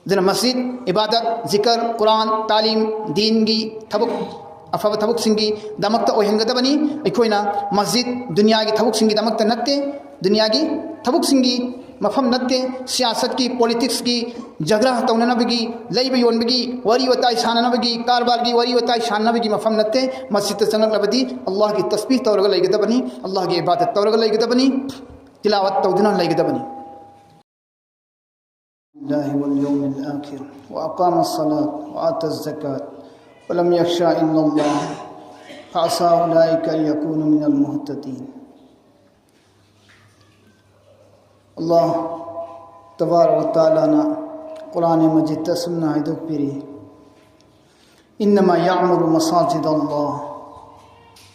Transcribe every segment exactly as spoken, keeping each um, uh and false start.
ꯑꯗꯨꯅ ꯃꯁꯖꯤꯗ, ꯏꯕꯥꯗꯠ, ꯖꯤꯀꯔ, ꯀꯨꯔꯥꯟ, ꯇꯥꯂꯤꯝ, ꯗꯤꯟꯒꯤ ꯊꯕꯛ, ꯑꯐꯕ ꯊꯕꯛꯁꯤꯡꯒꯤꯗꯃꯛꯇ ꯑꯣꯏꯍꯟꯒꯗꯕꯅꯤ꯫ ꯑꯩꯈꯣꯏꯅ ꯃꯁꯖꯤꯗ ꯗꯨꯅꯤꯌꯥꯒꯤ ꯊꯕꯛꯁꯤꯡꯒꯤꯗꯃꯛꯇ ꯅꯠꯇꯦ, ꯗꯨꯅꯤꯌꯥꯒꯤ ꯊꯕꯛꯁꯤꯡꯒꯤ ꯃꯐꯝ ꯅꯠꯇꯦ, ꯁꯤꯌꯥꯁꯠꯀꯤ, ꯄꯣꯂꯤꯇꯤꯛꯁꯀꯤ, ꯖꯒ꯭ꯔꯥ ꯇꯧꯅꯅꯕꯒꯤ, ꯂꯩꯕ ꯌꯣꯟꯕꯒꯤ ꯋꯥꯔꯤ ꯋꯥꯇꯥꯏ ꯁꯥꯟꯅꯅꯕꯒꯤ, ꯀꯔꯕꯥꯔꯒꯤ ꯋꯥꯔꯤ ꯋꯥꯇꯥꯏ ꯁꯥꯟꯅꯅꯕꯒꯤ ꯃꯐꯝ ꯅꯠꯇꯦ꯫ ꯃꯁꯖꯤꯗꯇ ꯆꯪꯂꯛꯂꯕꯗꯤ ꯑꯜꯂꯥꯍꯒꯤ ꯇꯁꯕꯤꯍ ꯇꯧꯔꯒ ꯂꯩꯒꯗꯕꯅꯤ, ꯑꯜꯂꯥꯍꯒꯤ ꯏꯕꯥꯗꯠ ꯇꯧꯔꯒ ꯂꯩꯒꯗꯕꯅꯤ, ꯇꯤꯂꯥꯋꯠ ꯇꯧꯗꯨꯅ ꯂꯩꯒꯗꯕꯅꯤ꯫ بالله واليوم الآخر وأقام الصلاة وآتى الزكاة ولم يخش إلا الله فعسى أولئك أن يكونوا من المهتدين. ꯑꯜꯂꯥꯍ ꯇꯕꯥꯔꯛ ꯋ ꯇꯥꯂꯥꯅ ꯀꯨꯔꯥꯟ ꯃꯖꯤꯗꯇ ꯑꯁꯨꯝꯅ ꯍꯥꯏꯗꯣꯛꯄꯤꯔꯤ: إنما يعمر مساجد الله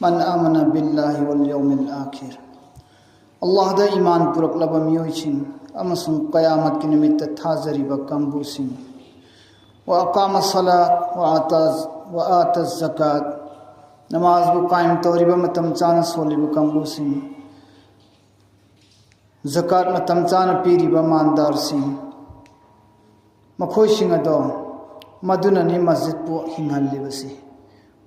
من آمن بالله واليوم الآخر. ꯑꯜꯂꯥꯍꯗ ꯏꯃꯥꯟ ꯄꯨꯔꯛꯂꯕ ꯃꯤꯑꯣꯏꯁꯤꯡ ꯑꯃꯁꯨꯡ ꯀꯌꯥꯃꯠꯀꯤ ꯅꯨꯃꯤꯠꯇ ꯊꯥꯖꯔꯤꯕ ꯀꯥꯡꯕꯨꯁꯤꯡ, وأقام الصلاة وآتى، وآتى الزكاة، ꯅꯃꯥꯖꯕꯨ ꯀꯥꯏꯝ ꯇꯧꯔꯤꯕ, ꯃꯇꯝ ꯆꯥꯅ ꯁꯣꯜꯂꯤꯕ ꯀꯥꯡꯕꯨꯁꯤꯡ, ꯖꯀꯥꯠ ꯃꯇꯝ ꯆꯥꯅ ꯄꯤꯔꯤꯕ ꯃꯥꯟꯗꯥꯔꯁꯤꯡ, ꯃꯈꯣꯏꯁꯤꯡ ꯑꯗꯣ, ꯃꯗꯨꯅꯅꯤ ꯃꯁꯖꯤꯗꯄꯨ ꯍꯤꯡꯍꯜꯂꯤꯕꯁꯤ꯫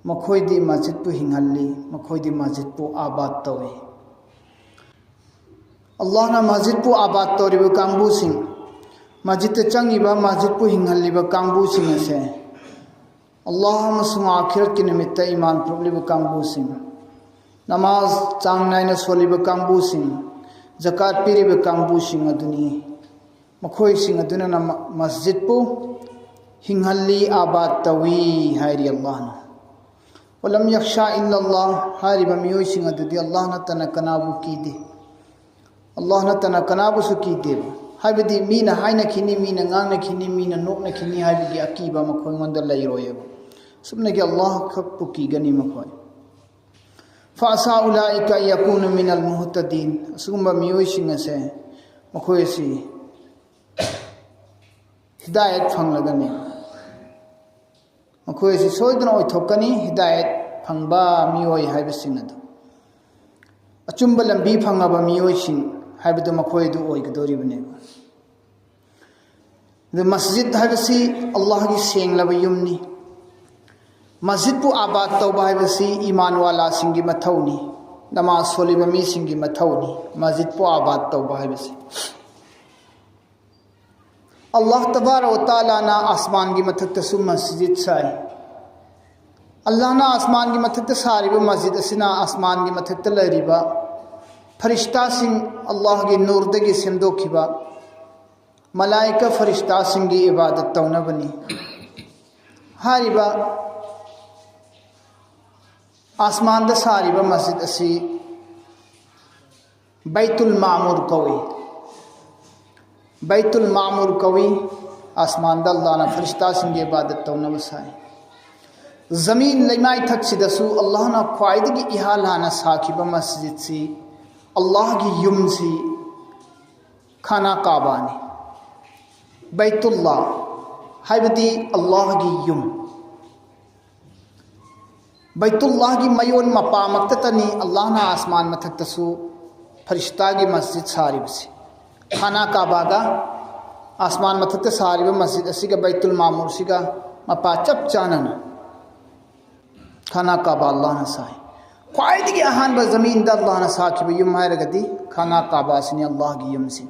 ꯃꯈꯣꯏꯗꯤ ꯃꯁꯖꯤꯗꯄꯨ ꯍꯤꯡꯍꯜꯂꯤ, ꯃꯈꯣꯏꯗꯤ ꯃꯁꯖꯤꯗꯄꯨ ꯑꯥꯕꯥꯗ ꯇꯧꯏ꯫ ꯑꯜꯂꯥꯍꯅ ꯃꯁꯖꯤꯗꯄꯨ ꯑꯥꯕꯥꯗ ꯇꯧꯔꯤꯕ ꯀꯥꯡꯕꯨꯁꯤꯡ, ꯃꯁꯖꯤꯗꯇ ꯆꯪꯉꯤꯕ, ꯃꯁꯖꯤꯗꯄꯨ ꯍꯤꯡꯍꯜꯂꯤꯕ ꯀꯥꯡꯕꯨꯁꯤꯡ ꯑꯁꯦ, ꯑꯜꯂꯥꯍ ꯑꯃꯁꯨꯡ ꯑꯥꯈꯤꯔꯠꯀꯤ ꯅꯨꯃꯤꯠꯇ ꯏꯃꯥꯟ ꯄꯨꯔꯛꯂꯤꯕ ꯀꯥꯡꯕꯨꯁꯤꯡ, ꯅꯃꯥꯖ ꯆꯥꯡ ꯅꯥꯏꯅ ꯁꯣꯜꯂꯤꯕ ꯀꯥꯡꯕꯨꯁꯤꯡ, ꯖꯀꯥꯠ ꯄꯤꯔꯤꯕ ꯀꯥꯡꯕꯨꯁꯤꯡ ꯑꯗꯨꯅꯤ꯫ ꯃꯈꯣꯏꯁꯤꯡ ꯑꯗꯨꯅ ꯃ-, ꯃꯁꯖꯤꯗꯄꯨ ꯍꯤꯡꯍꯜꯂꯤ, ꯑꯥꯕꯥꯗ ꯇꯧꯏ ꯍꯥꯏꯔꯤ ꯑꯜꯂꯥꯍꯅ꯫ ولم يخش إلا الله ꯍꯥꯏꯔꯤꯕ ꯃꯤꯑꯣꯏꯁꯤꯡ ꯑꯗꯨꯗꯤ ꯑꯜꯂꯥꯍ ꯅꯠꯇꯅ ꯀꯅꯥꯕꯨ ꯀꯤꯗꯦ꯫ ꯑꯜꯂꯥꯍ ꯅꯠꯇꯅ ꯀꯅꯥꯕꯨꯁꯨ ꯀꯤꯗꯦꯕ꯫ ꯍꯥꯏꯕꯗꯤ ꯃꯤꯅ ꯍꯥꯏꯅꯈꯤꯅꯤ, ꯃꯤꯅ ꯉꯥꯡꯅꯈꯤꯅꯤ, ꯃꯤꯅ ꯅꯣꯛꯅꯈꯤꯅꯤ ꯍꯥꯏꯕꯒꯤ ꯑꯀꯤꯕ ꯃꯈꯣꯏꯉꯣꯟꯗ ꯂꯩꯔꯣꯏꯕ꯫ ꯁꯨꯞꯅꯒꯤ ꯑꯜꯂꯥꯍ ꯈꯛꯄꯨ ꯀꯤꯒꯅꯤ ꯃꯈꯣꯏ꯫ فعسى أولئك أن يكونوا من المهتدين. ꯑꯁꯤꯒꯨꯝꯕ ꯃꯤꯑꯣꯏꯁꯤꯡ ꯑꯁꯦ, ꯃꯈꯣꯏ ꯑꯁꯤ ꯍꯤꯗꯥꯌꯠ ꯐꯪꯂꯒꯅꯤ꯫ ꯃꯈꯣꯏ ꯑꯁꯤ ꯁꯣꯏꯗꯅ ꯑꯣꯏꯊꯣꯛꯀꯅꯤ, ꯍꯤꯗꯥꯌꯠ ꯐꯪꯕ ꯃꯤꯑꯣꯏ ꯍꯥꯏꯕꯁꯤꯡ ꯑꯗꯨ꯫ ꯑꯆꯨꯝꯕ ꯂꯝꯕꯤ ꯐꯪꯂꯕ ꯃꯤꯑꯣꯏꯁꯤꯡ ꯍꯥꯏꯕꯗꯨ ꯃꯈꯣꯏ ꯑꯗꯨ ꯑꯣꯏꯒꯗꯧꯔꯤꯕꯅꯦꯕ꯫ ꯑꯗꯨ ꯃꯁꯖꯤꯗ ꯍꯥꯏꯕꯁꯤ ꯑꯜꯂꯥꯍꯒꯤ ꯁꯦꯡꯂꯕ ꯌꯨꯝꯅꯤ꯫ ꯃꯁꯖꯤꯗꯄꯨ ꯑꯥꯕꯥꯗ ꯇꯧꯕ ꯍꯥꯏꯕꯁꯤ ꯏꯃꯥꯟꯋꯥꯂꯥꯁꯤꯡꯒꯤ ꯃꯊꯧꯅꯤ, ꯅꯃꯥꯖ ꯁꯣꯜꯂꯤꯕ ꯃꯤꯁꯤꯡꯒꯤ ꯃꯊꯧꯅꯤ꯫ ꯃꯁꯖꯤꯗꯄꯨ ꯑꯥꯕꯥꯗ ꯇꯧꯕ ꯍꯥꯏꯕꯁꯤ ꯑꯜꯂꯥꯍ ꯇꯕꯥꯔꯛ ꯋ ꯇꯥꯂꯥꯅ ꯑꯁꯃꯥꯟꯒꯤ ꯃꯊꯛꯇꯁꯨ ꯃꯁꯖꯤꯗ ꯁꯥꯏ꯫ ꯑꯜꯂꯥꯍꯅ ꯑꯁꯃꯥꯟꯒꯤ ꯃꯊꯛꯇ ꯁꯥꯔꯤꯕ ꯃꯁꯖꯤꯗ ꯑꯁꯤꯅ ꯑꯁꯃꯥꯟꯒꯤ ꯃꯊꯛꯇ ꯂꯩꯔꯤꯕ ꯐꯔꯤꯁꯇꯥꯁꯤꯡ, ꯑꯜꯂꯥꯍꯒꯤ ꯅꯨꯔꯗꯒꯤ ꯁꯦꯝꯗꯣꯛꯈꯤꯕ ꯃꯂꯥꯏꯀ ꯐꯔꯤꯁꯇꯥꯁꯤꯡꯒꯤ ꯏꯕꯥꯗꯠ ꯇꯧꯅꯕꯅꯤ꯫ ꯍꯥꯏꯔꯤꯕ ꯑꯁꯃꯥꯟꯗ ꯁꯥꯔꯤꯕ ꯃꯁꯖꯤꯗ ꯑꯁꯤ ꯕꯩꯇꯨꯜ ꯃꯥꯃꯨꯔ ꯀꯧꯏ꯫ ꯕꯩꯇꯨꯜ ꯃꯥꯃꯨꯔ ꯀꯧꯏ꯫ ꯑꯁꯃꯥꯟꯗ ꯑꯜꯂꯥꯍꯅ ꯐꯔꯤꯁꯇꯥꯁꯤꯡꯒꯤ ꯏꯕꯥꯗꯠ ꯇꯧꯅꯕ ꯁꯥꯏ꯫ ꯖꯃꯤꯟ ꯂꯩꯃꯥꯏꯊꯛꯁꯤꯗꯁꯨ ꯑꯜꯂꯥꯍꯅ ꯈ꯭ꯋꯥꯏꯗꯒꯤ ꯏꯍꯥꯟ ꯍꯥꯟꯅ ꯁꯥꯈꯤꯕ ꯃꯁꯖꯤꯗꯁꯤ, ꯑꯜꯂꯥꯍꯒꯤ ꯌꯨꯝꯁꯤ ꯈꯥꯅꯥ ꯀꯥꯕꯥꯅꯤ꯫ ꯕꯩꯇꯨꯜꯂꯥ ꯍꯥꯏꯕꯗꯤ ꯑꯜꯂꯥꯍꯒꯤ ꯌꯨꯝ꯫ ꯕꯩꯇꯨꯜꯂꯥꯍꯒꯤ ꯃꯌꯣꯟ ꯃꯄꯥꯃꯛꯇꯇꯅꯤ ꯑꯜꯂꯥꯍꯅ ꯑꯁꯃꯥꯟ ꯃꯊꯛꯇꯁꯨ ꯐꯔꯤꯁꯇꯥꯒꯤ ꯃꯁꯖꯤꯗ ꯁꯥꯔꯤꯕꯁꯤ꯫ ꯈꯥꯅꯥ ꯀꯥꯕꯥꯒ ꯑꯁꯃꯥꯟ ꯃꯊꯛꯇ ꯁꯥꯔꯤꯕ ꯃꯁꯖꯤꯗ ꯑꯁꯤꯒ ꯕꯩꯇꯨꯜ ꯃꯥꯃꯨꯔꯁꯤꯒ ꯃꯄꯥ ꯆꯞ ꯆꯥꯅꯅ ꯈꯥꯅꯥ ꯀꯥꯕꯥ ꯑꯜꯂꯥꯍꯅ ꯁꯥꯏ꯫ ꯈ꯭ꯋꯥꯏꯗꯒꯤ ꯑꯍꯥꯟꯕ ꯖꯃꯤꯟꯗ ꯑꯜꯂꯥꯍꯅ ꯁꯥꯈꯤꯕ ꯌꯨꯝ ꯍꯥꯏꯔꯒꯗꯤ ꯈꯥꯅꯥ ꯀꯥꯕꯥ ꯑꯁꯤꯅꯤ, ꯑꯜꯂꯥꯍꯒꯤ ꯌꯨꯝꯁꯤ꯫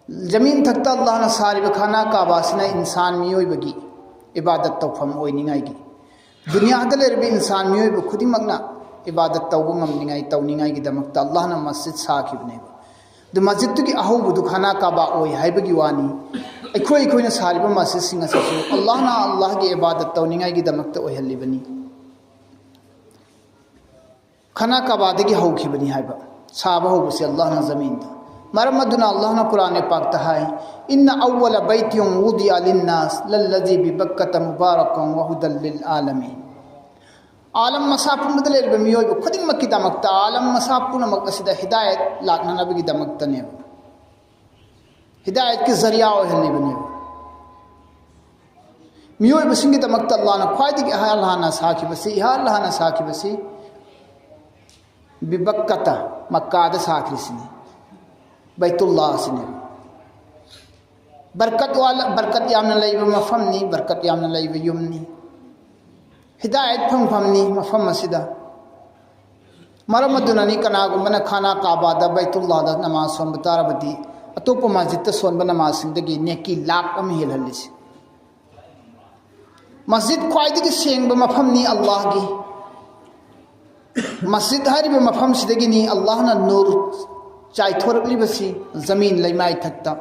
ꯖꯃꯤꯟ ꯊꯛꯇ ꯑꯜꯂꯥꯍꯅ ꯁꯥꯔꯤꯕ ꯈꯥꯅꯥ ꯀꯥꯕꯥ ꯑꯁꯤꯅ ꯏꯟꯁꯥꯟ ꯃꯤꯑꯣꯏꯕꯒꯤ ꯏꯕꯥꯗꯠ ꯇꯧꯐꯝ ꯑꯣꯏꯅꯤꯡꯉꯥꯏꯒꯤ, ꯗꯨꯅꯤꯌꯥꯗ ꯂꯩꯔꯤꯕ ꯏꯟꯁꯥꯟ ꯃꯤꯑꯣꯏꯕ ꯈꯨꯗꯤꯡꯃꯛꯅ ꯏꯕꯥꯗꯠ ꯇꯧꯕ ꯉꯝꯅꯤꯡꯉꯥꯏ ꯇꯧꯅꯤꯡꯉꯥꯏꯒꯤꯗꯃꯛꯇ ꯑꯜꯂꯥꯍꯅ ꯃꯁꯖꯤꯗ ꯁꯥꯈꯤꯕꯅꯦꯕ꯫ ꯑꯗꯨ ꯃꯁꯖꯤꯗꯇꯨꯒꯤ ꯑꯍꯧꯕꯗꯨ ꯈꯥꯅꯥ ꯀꯥꯕꯥ ꯑꯣꯏ ꯍꯥꯏꯕꯒꯤ ꯋꯥꯅꯤ꯫ ꯑꯩꯈꯣꯏ ꯑꯩꯈꯣꯏꯅ ꯁꯥꯔꯤꯕ ꯃꯁꯖꯤꯗꯁꯤꯡ ꯑꯁꯤꯁꯨ ꯑꯜꯂꯥꯍꯅ ꯑꯜꯂꯥꯍꯒꯤ ꯏꯕꯥꯗꯠ ꯇꯧꯅꯤꯡꯉꯥꯏꯒꯤꯗꯃꯛꯇ ꯑꯣꯏꯍꯜꯂꯤꯕꯅꯤ꯫ ꯈꯥꯅꯥ ꯀꯥꯕꯥꯗꯒꯤ ꯍꯧꯈꯤꯕꯅꯤ ꯍꯥꯏꯕ ꯁꯥꯕ ꯍꯧꯕꯁꯤ ꯑꯜꯂꯥꯍꯅ ꯖꯃꯤꯟꯗ꯫ ꯃꯔꯝ ꯑꯗꯨꯅ ꯑꯜꯂꯥꯍꯅ ꯀꯨꯔꯥꯟ ꯄꯥꯛꯇ ꯍꯥꯏ, "ꯏꯟꯅ ꯑꯋ꯭ꯋꯂ ꯕꯩꯇꯤꯟ ꯋꯨꯗꯤꯑ ꯂꯤꯟꯅꯥꯁ ꯂꯜꯂꯖꯤ ꯕꯤꯕꯛꯀꯇ ꯃꯨꯕꯥꯔꯀꯟ ꯋꯍꯨꯗꯜ ꯂꯤꯜ ꯑꯥꯂꯃꯤꯟ"꯫ ꯑꯥꯂꯝ ꯃꯁꯥ ꯄꯨꯝꯕꯗ ꯂꯩꯔꯤꯕ ꯃꯤꯑꯣꯏꯕ ꯈꯨꯗꯤꯡꯃꯛꯀꯤꯗꯃꯛꯇ, ꯑꯥꯂꯝ ꯃꯁꯥ ꯄꯨꯝꯅꯃꯛ ꯑꯁꯤꯗ ꯍꯤꯗꯥꯌꯠ ꯂꯥꯛꯅꯅꯕꯒꯤꯗꯃꯛꯇꯅꯦꯕ꯫ ꯍꯤꯗꯥꯌꯠꯀꯤ ꯖꯔꯤꯌꯥ ꯑꯣꯏꯍꯜꯂꯤꯕꯅꯦꯕ꯫ ꯃꯤꯑꯣꯏꯕꯁꯤꯡꯒꯤꯗꯃꯛꯇ ꯑꯜꯂꯥꯍꯅ ꯈ꯭ꯋꯥꯏꯗꯒꯤ ꯏꯍꯥꯟ ꯍꯥꯟꯅ ꯁꯥꯈꯤꯕꯁꯤ, ꯏꯍꯥꯟ ꯍꯥꯟꯅ ꯁꯥꯈꯤꯕꯁꯤ ꯕꯤꯕꯛꯀꯇ, ꯃꯛꯀꯥꯗ ꯁꯥꯈ꯭ꯔꯤꯁꯤꯅꯤ, ꯕꯩꯇꯨꯜꯂꯥ ꯑꯁꯤꯅꯦꯕ꯫ ꯕꯔꯀꯠ ꯋꯥꯂ, ꯕꯔꯀꯠ ꯌꯥꯝꯅ ꯂꯩꯕ ꯃꯐꯝꯅꯤ, ꯕꯔꯀꯠ ꯌꯥꯝꯅ ꯂꯩꯕ ꯌꯨꯝꯅꯤ, ꯍꯤꯗꯥꯌꯠ ꯐꯪꯐꯝꯅꯤ ꯃꯐꯝ ꯑꯁꯤꯗ꯫ ꯃꯔꯝ ꯑꯗꯨꯅꯅꯤ ꯀꯅꯥꯒꯨꯝꯕꯅ ꯈꯥꯅꯥ ꯀꯥꯕꯥꯗ, ꯕꯩꯇꯨꯜꯂꯥꯍꯗ ꯅꯃꯥꯖ ꯁꯣꯟꯕ ꯇꯥꯔꯕꯗꯤ, ꯑꯇꯣꯞꯄ ꯃꯁꯖꯤꯗꯇ ꯁꯣꯟꯕ ꯅꯃꯥꯖꯁꯤꯡꯗꯒꯤ ꯅꯦꯀꯤ ꯂꯥꯛ ꯑꯃ ꯍꯦꯜꯍꯜꯂꯤꯁꯤ꯫ ꯃꯁꯖꯤꯗ ꯈ꯭ꯋꯥꯏꯗꯒꯤ ꯁꯦꯡꯕ ꯃꯐꯝꯅꯤ ꯑꯜꯂꯥꯍꯒꯤ꯫ ꯃꯁꯖꯤꯗ ꯍꯥꯏꯔꯤꯕ ꯃꯐꯝꯁꯤꯗꯒꯤꯅꯤ ꯑꯜꯂꯥꯍꯅ ꯅꯨꯔ ꯆꯥꯏꯊꯣꯔꯛꯂꯤꯕꯁꯤ, ꯖꯃꯤꯟ, ꯂꯩꯃꯥꯏ ꯊꯛꯇ꯫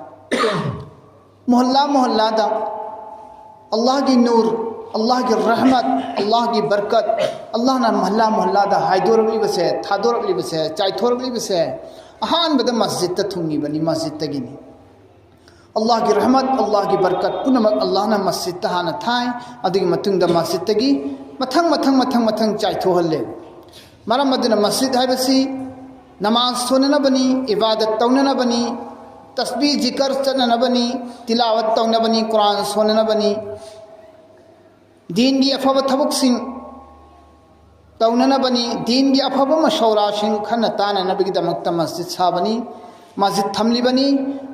ꯃꯣꯍꯜꯂꯥ ꯃꯣꯍꯜꯂꯥꯗ ꯑꯜꯂꯥꯍꯒꯤ ꯅꯨꯔ, ꯑꯜꯂꯥꯍꯒꯤ ꯔꯍꯃꯠ, ꯑꯜꯂꯥꯍꯒꯤ ꯕꯔꯀꯠ, ꯑꯜꯂꯥꯍꯅ ꯃꯣꯍꯜꯂꯥ ꯃꯣꯍꯜꯂꯥꯗ ꯍꯥꯏꯗꯣꯔꯛꯂꯤꯕꯁꯦ, ꯊꯥꯗꯣꯔꯛꯂꯤꯕꯁꯦ, ꯆꯥꯏꯊꯣꯔꯛꯂꯤꯕꯁꯦ ꯑꯍꯥꯟꯕꯗ ꯃꯁꯖꯤꯗꯇ ꯊꯨꯡꯉꯤꯕꯅꯤ, ꯃꯁꯖꯤꯗꯇꯒꯤꯅꯤ꯫ ꯑꯜꯂꯥꯍꯒꯤ ꯔꯍꯃꯠ, ꯑꯜꯂꯥꯍꯒꯤ ꯕꯔꯀꯠ ꯄꯨꯝꯅꯃꯛ ꯑꯜꯂꯥꯍꯅ ꯃꯁꯖꯤꯗꯇ ꯍꯥꯟꯅ ꯊꯥꯏ, ꯑꯗꯨꯒꯤ ꯃꯇꯨꯡꯗ ꯃꯁꯖꯤꯗꯇꯒꯤ ꯃꯊꯪ, ꯃꯊꯪ, ꯃꯊꯪ, ꯃꯊꯪ ꯆꯥꯏꯊꯣꯛꯍꯜꯂꯦ꯫ ꯃꯔꯝ ꯑꯗꯨꯅ ꯃꯁꯖꯤꯗ ꯍꯥꯏꯕꯁꯤ ꯅꯃꯥꯖ ꯁꯣꯟꯅꯅꯕꯅꯤ, ꯏꯕꯥꯗꯠ ꯇꯧꯅꯅꯕꯅꯤ, ꯇꯁꯕꯤ ꯖꯤꯀꯔ ꯆꯠꯅꯅꯕꯅꯤ, ꯇꯤꯂꯥꯋꯠ ꯇꯧꯅꯕꯅꯤ, ꯀꯨꯔꯥꯟ ꯁꯣꯟꯅꯅꯕꯅꯤ, ꯗꯤꯟꯒꯤ ꯑꯐꯕ ꯊꯕꯛꯁꯤꯡ ꯇꯧꯅꯅꯕꯅꯤ, ꯗꯤꯟꯒꯤ ꯑꯐꯕ ꯃꯁꯧꯔꯥꯁꯤꯡ ꯈꯟꯅ ꯇꯥꯅꯅꯕꯒꯤꯗꯃꯛꯇ ꯃꯁꯖꯤꯗ ꯁꯥꯕꯅꯤ, ꯃꯁꯖꯤꯗ ꯊꯝꯂꯤꯕꯅꯤ꯫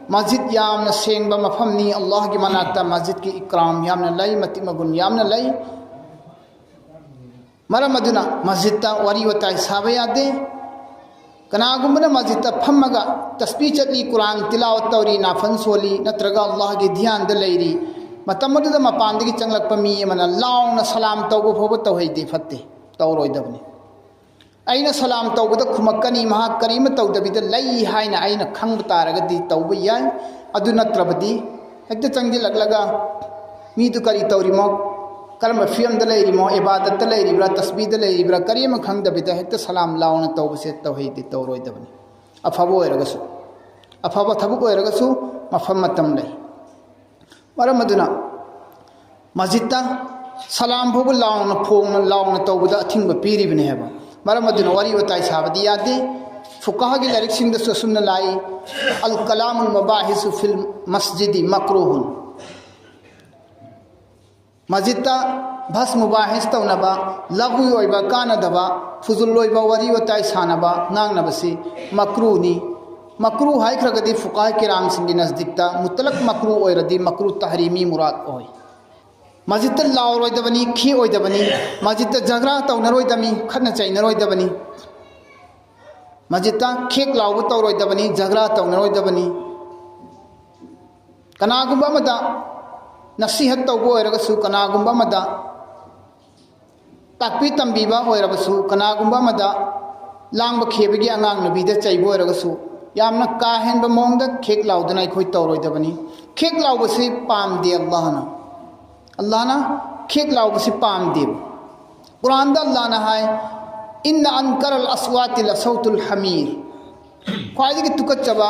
ꯃꯁꯖꯤꯗ ꯌꯥꯝꯅ ꯁꯦꯡꯕ ꯃꯐꯝꯅꯤ꯫ ꯑꯜꯂꯥꯍꯒꯤ ꯃꯅꯥꯛꯇ ꯃꯁꯖꯤꯗꯀꯤ ꯏꯀ꯭ꯔꯥꯝ ꯌꯥꯝꯅ ꯂꯩ, ꯃꯇꯤꯛ ꯃꯒꯨꯟ ꯌꯥꯝꯅ ꯂꯩ꯫ ꯃꯔꯝ ꯑꯗꯨꯅ ꯃꯁꯖꯤꯗꯇ ꯋꯥꯔꯤ ꯋꯥꯇꯥꯏ ꯁꯥꯕ ꯌꯥꯗꯦ꯫ ꯀꯅꯥꯒꯨꯝꯕꯅ ꯃꯁꯖꯤꯗꯇ ꯐꯝꯃꯒ ꯇꯁꯕꯤ ꯆꯠꯂꯤ, ꯀꯨꯔꯥꯟ ꯇꯤꯂꯥꯋꯠ ꯇꯧꯔꯤ, ꯅꯥꯐꯟ ꯁꯣꯜꯂꯤ, ꯅꯠꯇ꯭ꯔꯒ ꯑꯜꯂꯥꯍꯒꯤ ꯙ꯭ꯌꯥꯟꯗ ꯂꯩꯔꯤ, ꯃꯇꯝ ꯑꯗꯨꯗ ꯃꯄꯥꯟꯗꯒꯤ ꯆꯪꯂꯛꯄ ꯃꯤ ꯑꯃꯅ ꯂꯥꯎꯅ ꯁꯂꯥꯝ ꯇꯧꯕ ꯐꯥꯎꯕ ꯇꯧꯍꯩꯗꯦ, ꯐꯠꯇꯦ, ꯇꯧꯔꯣꯏꯗꯕꯅꯤ꯫ ꯑꯩꯅ ꯁꯂꯥꯝ ꯇꯧꯕꯗ ꯈꯨꯝꯃꯛꯀꯅꯤ, ꯃꯍꯥꯛ ꯀꯔꯤꯃ ꯇꯧꯗꯕꯤꯗ ꯂꯩ ꯍꯥꯏꯅ ꯑꯩꯅ ꯈꯪꯕ ꯇꯥꯔꯒꯗꯤ ꯇꯧꯕ ꯌꯥꯏ꯫ ꯑꯗꯨ ꯅꯠꯇ꯭ꯔꯕꯗꯤ ꯍꯦꯛꯇ ꯆꯪꯁꯤꯜꯂꯛꯂꯒ ꯃꯤꯗꯨ ꯀꯔꯤ ꯇꯧꯔꯤꯃꯣ, ꯀꯔꯝꯕ ꯐꯤꯕꯝꯗ ꯂꯩꯔꯤꯃꯣ, ꯏꯕꯥꯗꯠꯇ ꯂꯩꯔꯤꯕ꯭ꯔꯥ, ꯇꯁꯕꯤꯗ ꯂꯩꯔꯤꯕ꯭ꯔꯥ, ꯀꯔꯤ ꯑꯃ ꯈꯪꯗꯕꯤꯗ ꯍꯦꯛꯇ ꯁꯂꯥꯝ ꯂꯥꯎꯅ ꯇꯧꯕꯁꯦ ꯇꯧꯍꯩꯗꯦ, ꯇꯧꯔꯣꯏꯗꯕꯅꯤ꯫ ꯑꯐꯕ ꯑꯣꯏꯔꯒꯁꯨ, ꯑꯐꯕ ꯊꯕꯛ ꯑꯣꯏꯔꯒꯁꯨ ꯃꯐꯝ ꯃꯇꯝ ꯂꯩ꯫ ꯃꯔꯝ ꯑꯗꯨꯅ ꯃꯁꯖꯤꯗꯇ ꯁꯂꯥꯝ ꯐꯥꯎꯕ ꯂꯥꯎꯅ, ꯐꯣꯡꯅ, ꯂꯥꯎꯅ ꯇꯧꯕꯗ ꯑꯊꯤꯡꯕ ꯄꯤꯔꯤꯕꯅꯤ ꯍꯥꯏꯕ꯫ ꯃꯔꯝ ꯑꯗꯨꯅ ꯋꯥꯔꯤ ꯋꯥꯇꯥꯏ ꯁꯥꯕꯗꯤ ꯌꯥꯗꯦ꯫ ꯐꯨꯀꯥꯍꯒꯤ ꯂꯥꯏꯔꯤꯛꯁꯤꯡꯗꯁꯨ ꯑꯁꯨꯝꯅ ꯂꯥꯛꯏ, "ꯑꯜ ꯀꯂꯥꯃꯨꯜ ꯃꯨꯕꯥꯍꯤꯁꯨ ꯐꯤꯜ ꯃꯁꯖꯤꯗꯤ ꯃꯀ꯭ꯔꯨꯍꯨꯟ"꯫ ꯃꯁꯖꯤꯗꯇ ꯚꯁ ꯃꯨꯕꯥꯍꯤꯁ ꯇꯧꯅꯕ, ꯂꯒꯨ ꯑꯣꯏꯕ, ꯀꯥꯟꯅꯗꯕ, ꯐꯨꯖꯨꯜ ꯑꯣꯏꯕ ꯋꯥꯔꯤ ꯋꯥꯇꯥꯏ ꯁꯥꯟꯅꯕ, ꯉꯥꯡꯅꯕꯁꯤ ꯃꯀ꯭ꯔꯨꯅꯤ, ꯃꯀ꯭ꯔꯨ ꯍꯥꯏꯈ꯭ꯔꯒꯗꯤ ꯐꯨꯀꯥꯍ ꯀꯤꯔꯥꯝꯁꯤꯡꯒꯤ ꯅꯖꯗꯤꯛꯇ ꯃꯨꯇꯂꯛ ꯃꯀ꯭ꯔꯨ ꯑꯣꯏꯔꯗꯤ ꯃꯀ꯭ꯔꯨ ꯇꯍꯔꯤꯃꯤ ꯃꯨꯔꯥꯗ ꯑꯣꯏ꯫ ꯃꯁꯖꯤꯗꯇ ꯂꯥꯎꯔꯣꯏꯗꯕꯅꯤ, ꯈꯦꯛꯑꯣꯏꯗꯕꯅꯤ, ꯃꯁꯖꯤꯗꯇ ꯖꯒ꯭ꯔꯥ ꯇꯧꯅꯔꯣꯏꯗꯕꯅꯤ, ꯈꯠꯅ ꯆꯩꯅꯔꯣꯏꯗꯕꯅꯤ, ꯃꯁꯖꯤꯗꯇ ꯈꯦꯛ ꯂꯥꯎꯕ ꯇꯧꯔꯣꯏꯗꯕꯅꯤ, ꯖꯒ꯭ꯔꯥ ꯇꯧꯅꯔꯣꯏꯗꯕꯅꯤ꯫ ꯀꯅꯥꯒꯨꯝꯕ ꯑꯃꯗ ꯅꯁꯤꯍꯠ ꯇꯧꯕ ꯑꯣꯏꯔꯒꯁꯨ, ꯀꯅꯥꯒꯨꯝꯕ ꯑꯃꯗ ꯇꯥꯛꯄꯤ ꯇꯝꯕꯤꯕ ꯑꯣꯏꯔꯕꯁꯨ, ꯀꯅꯥꯒꯨꯝꯕ ꯑꯃꯗ ꯂꯥꯡꯕ ꯈꯦꯕꯒꯤ ꯑꯉꯥꯡ ꯅꯨꯕꯤꯗ ꯆꯩꯕ ꯑꯣꯏꯔꯒꯁꯨ, ꯌꯥꯝꯅ ꯀꯥ ꯍꯦꯟꯕ ꯃꯑꯣꯡꯗ ꯈꯦꯛ ꯂꯥꯎꯗꯅ ꯑꯩꯈꯣꯏ ꯇꯧꯔꯣꯏꯗꯕꯅꯤ꯫ ꯈꯦꯛ ꯂꯥꯎꯕꯁꯤ ꯄꯥꯝꯗꯦ ꯑꯜꯂꯥꯍꯅ꯫ ꯑꯜꯂꯥꯍꯅ ꯈꯦꯛ ꯂꯥꯎꯕꯁꯤ ꯄꯥꯝꯗꯦꯕ꯫ ꯀꯨꯔꯥꯟꯗ ꯑꯜꯂꯥꯍꯅ ꯍꯥꯏ, "ꯏꯟꯅ ꯑꯟꯀꯔ ꯑꯜ ꯑꯁꯋꯥꯇꯤ ꯂꯁꯧꯇꯨꯜ ꯍꯃꯤꯔ"꯫ ꯈ꯭ꯋꯥꯏꯗꯒꯤ ꯇꯨꯀꯠꯆꯕ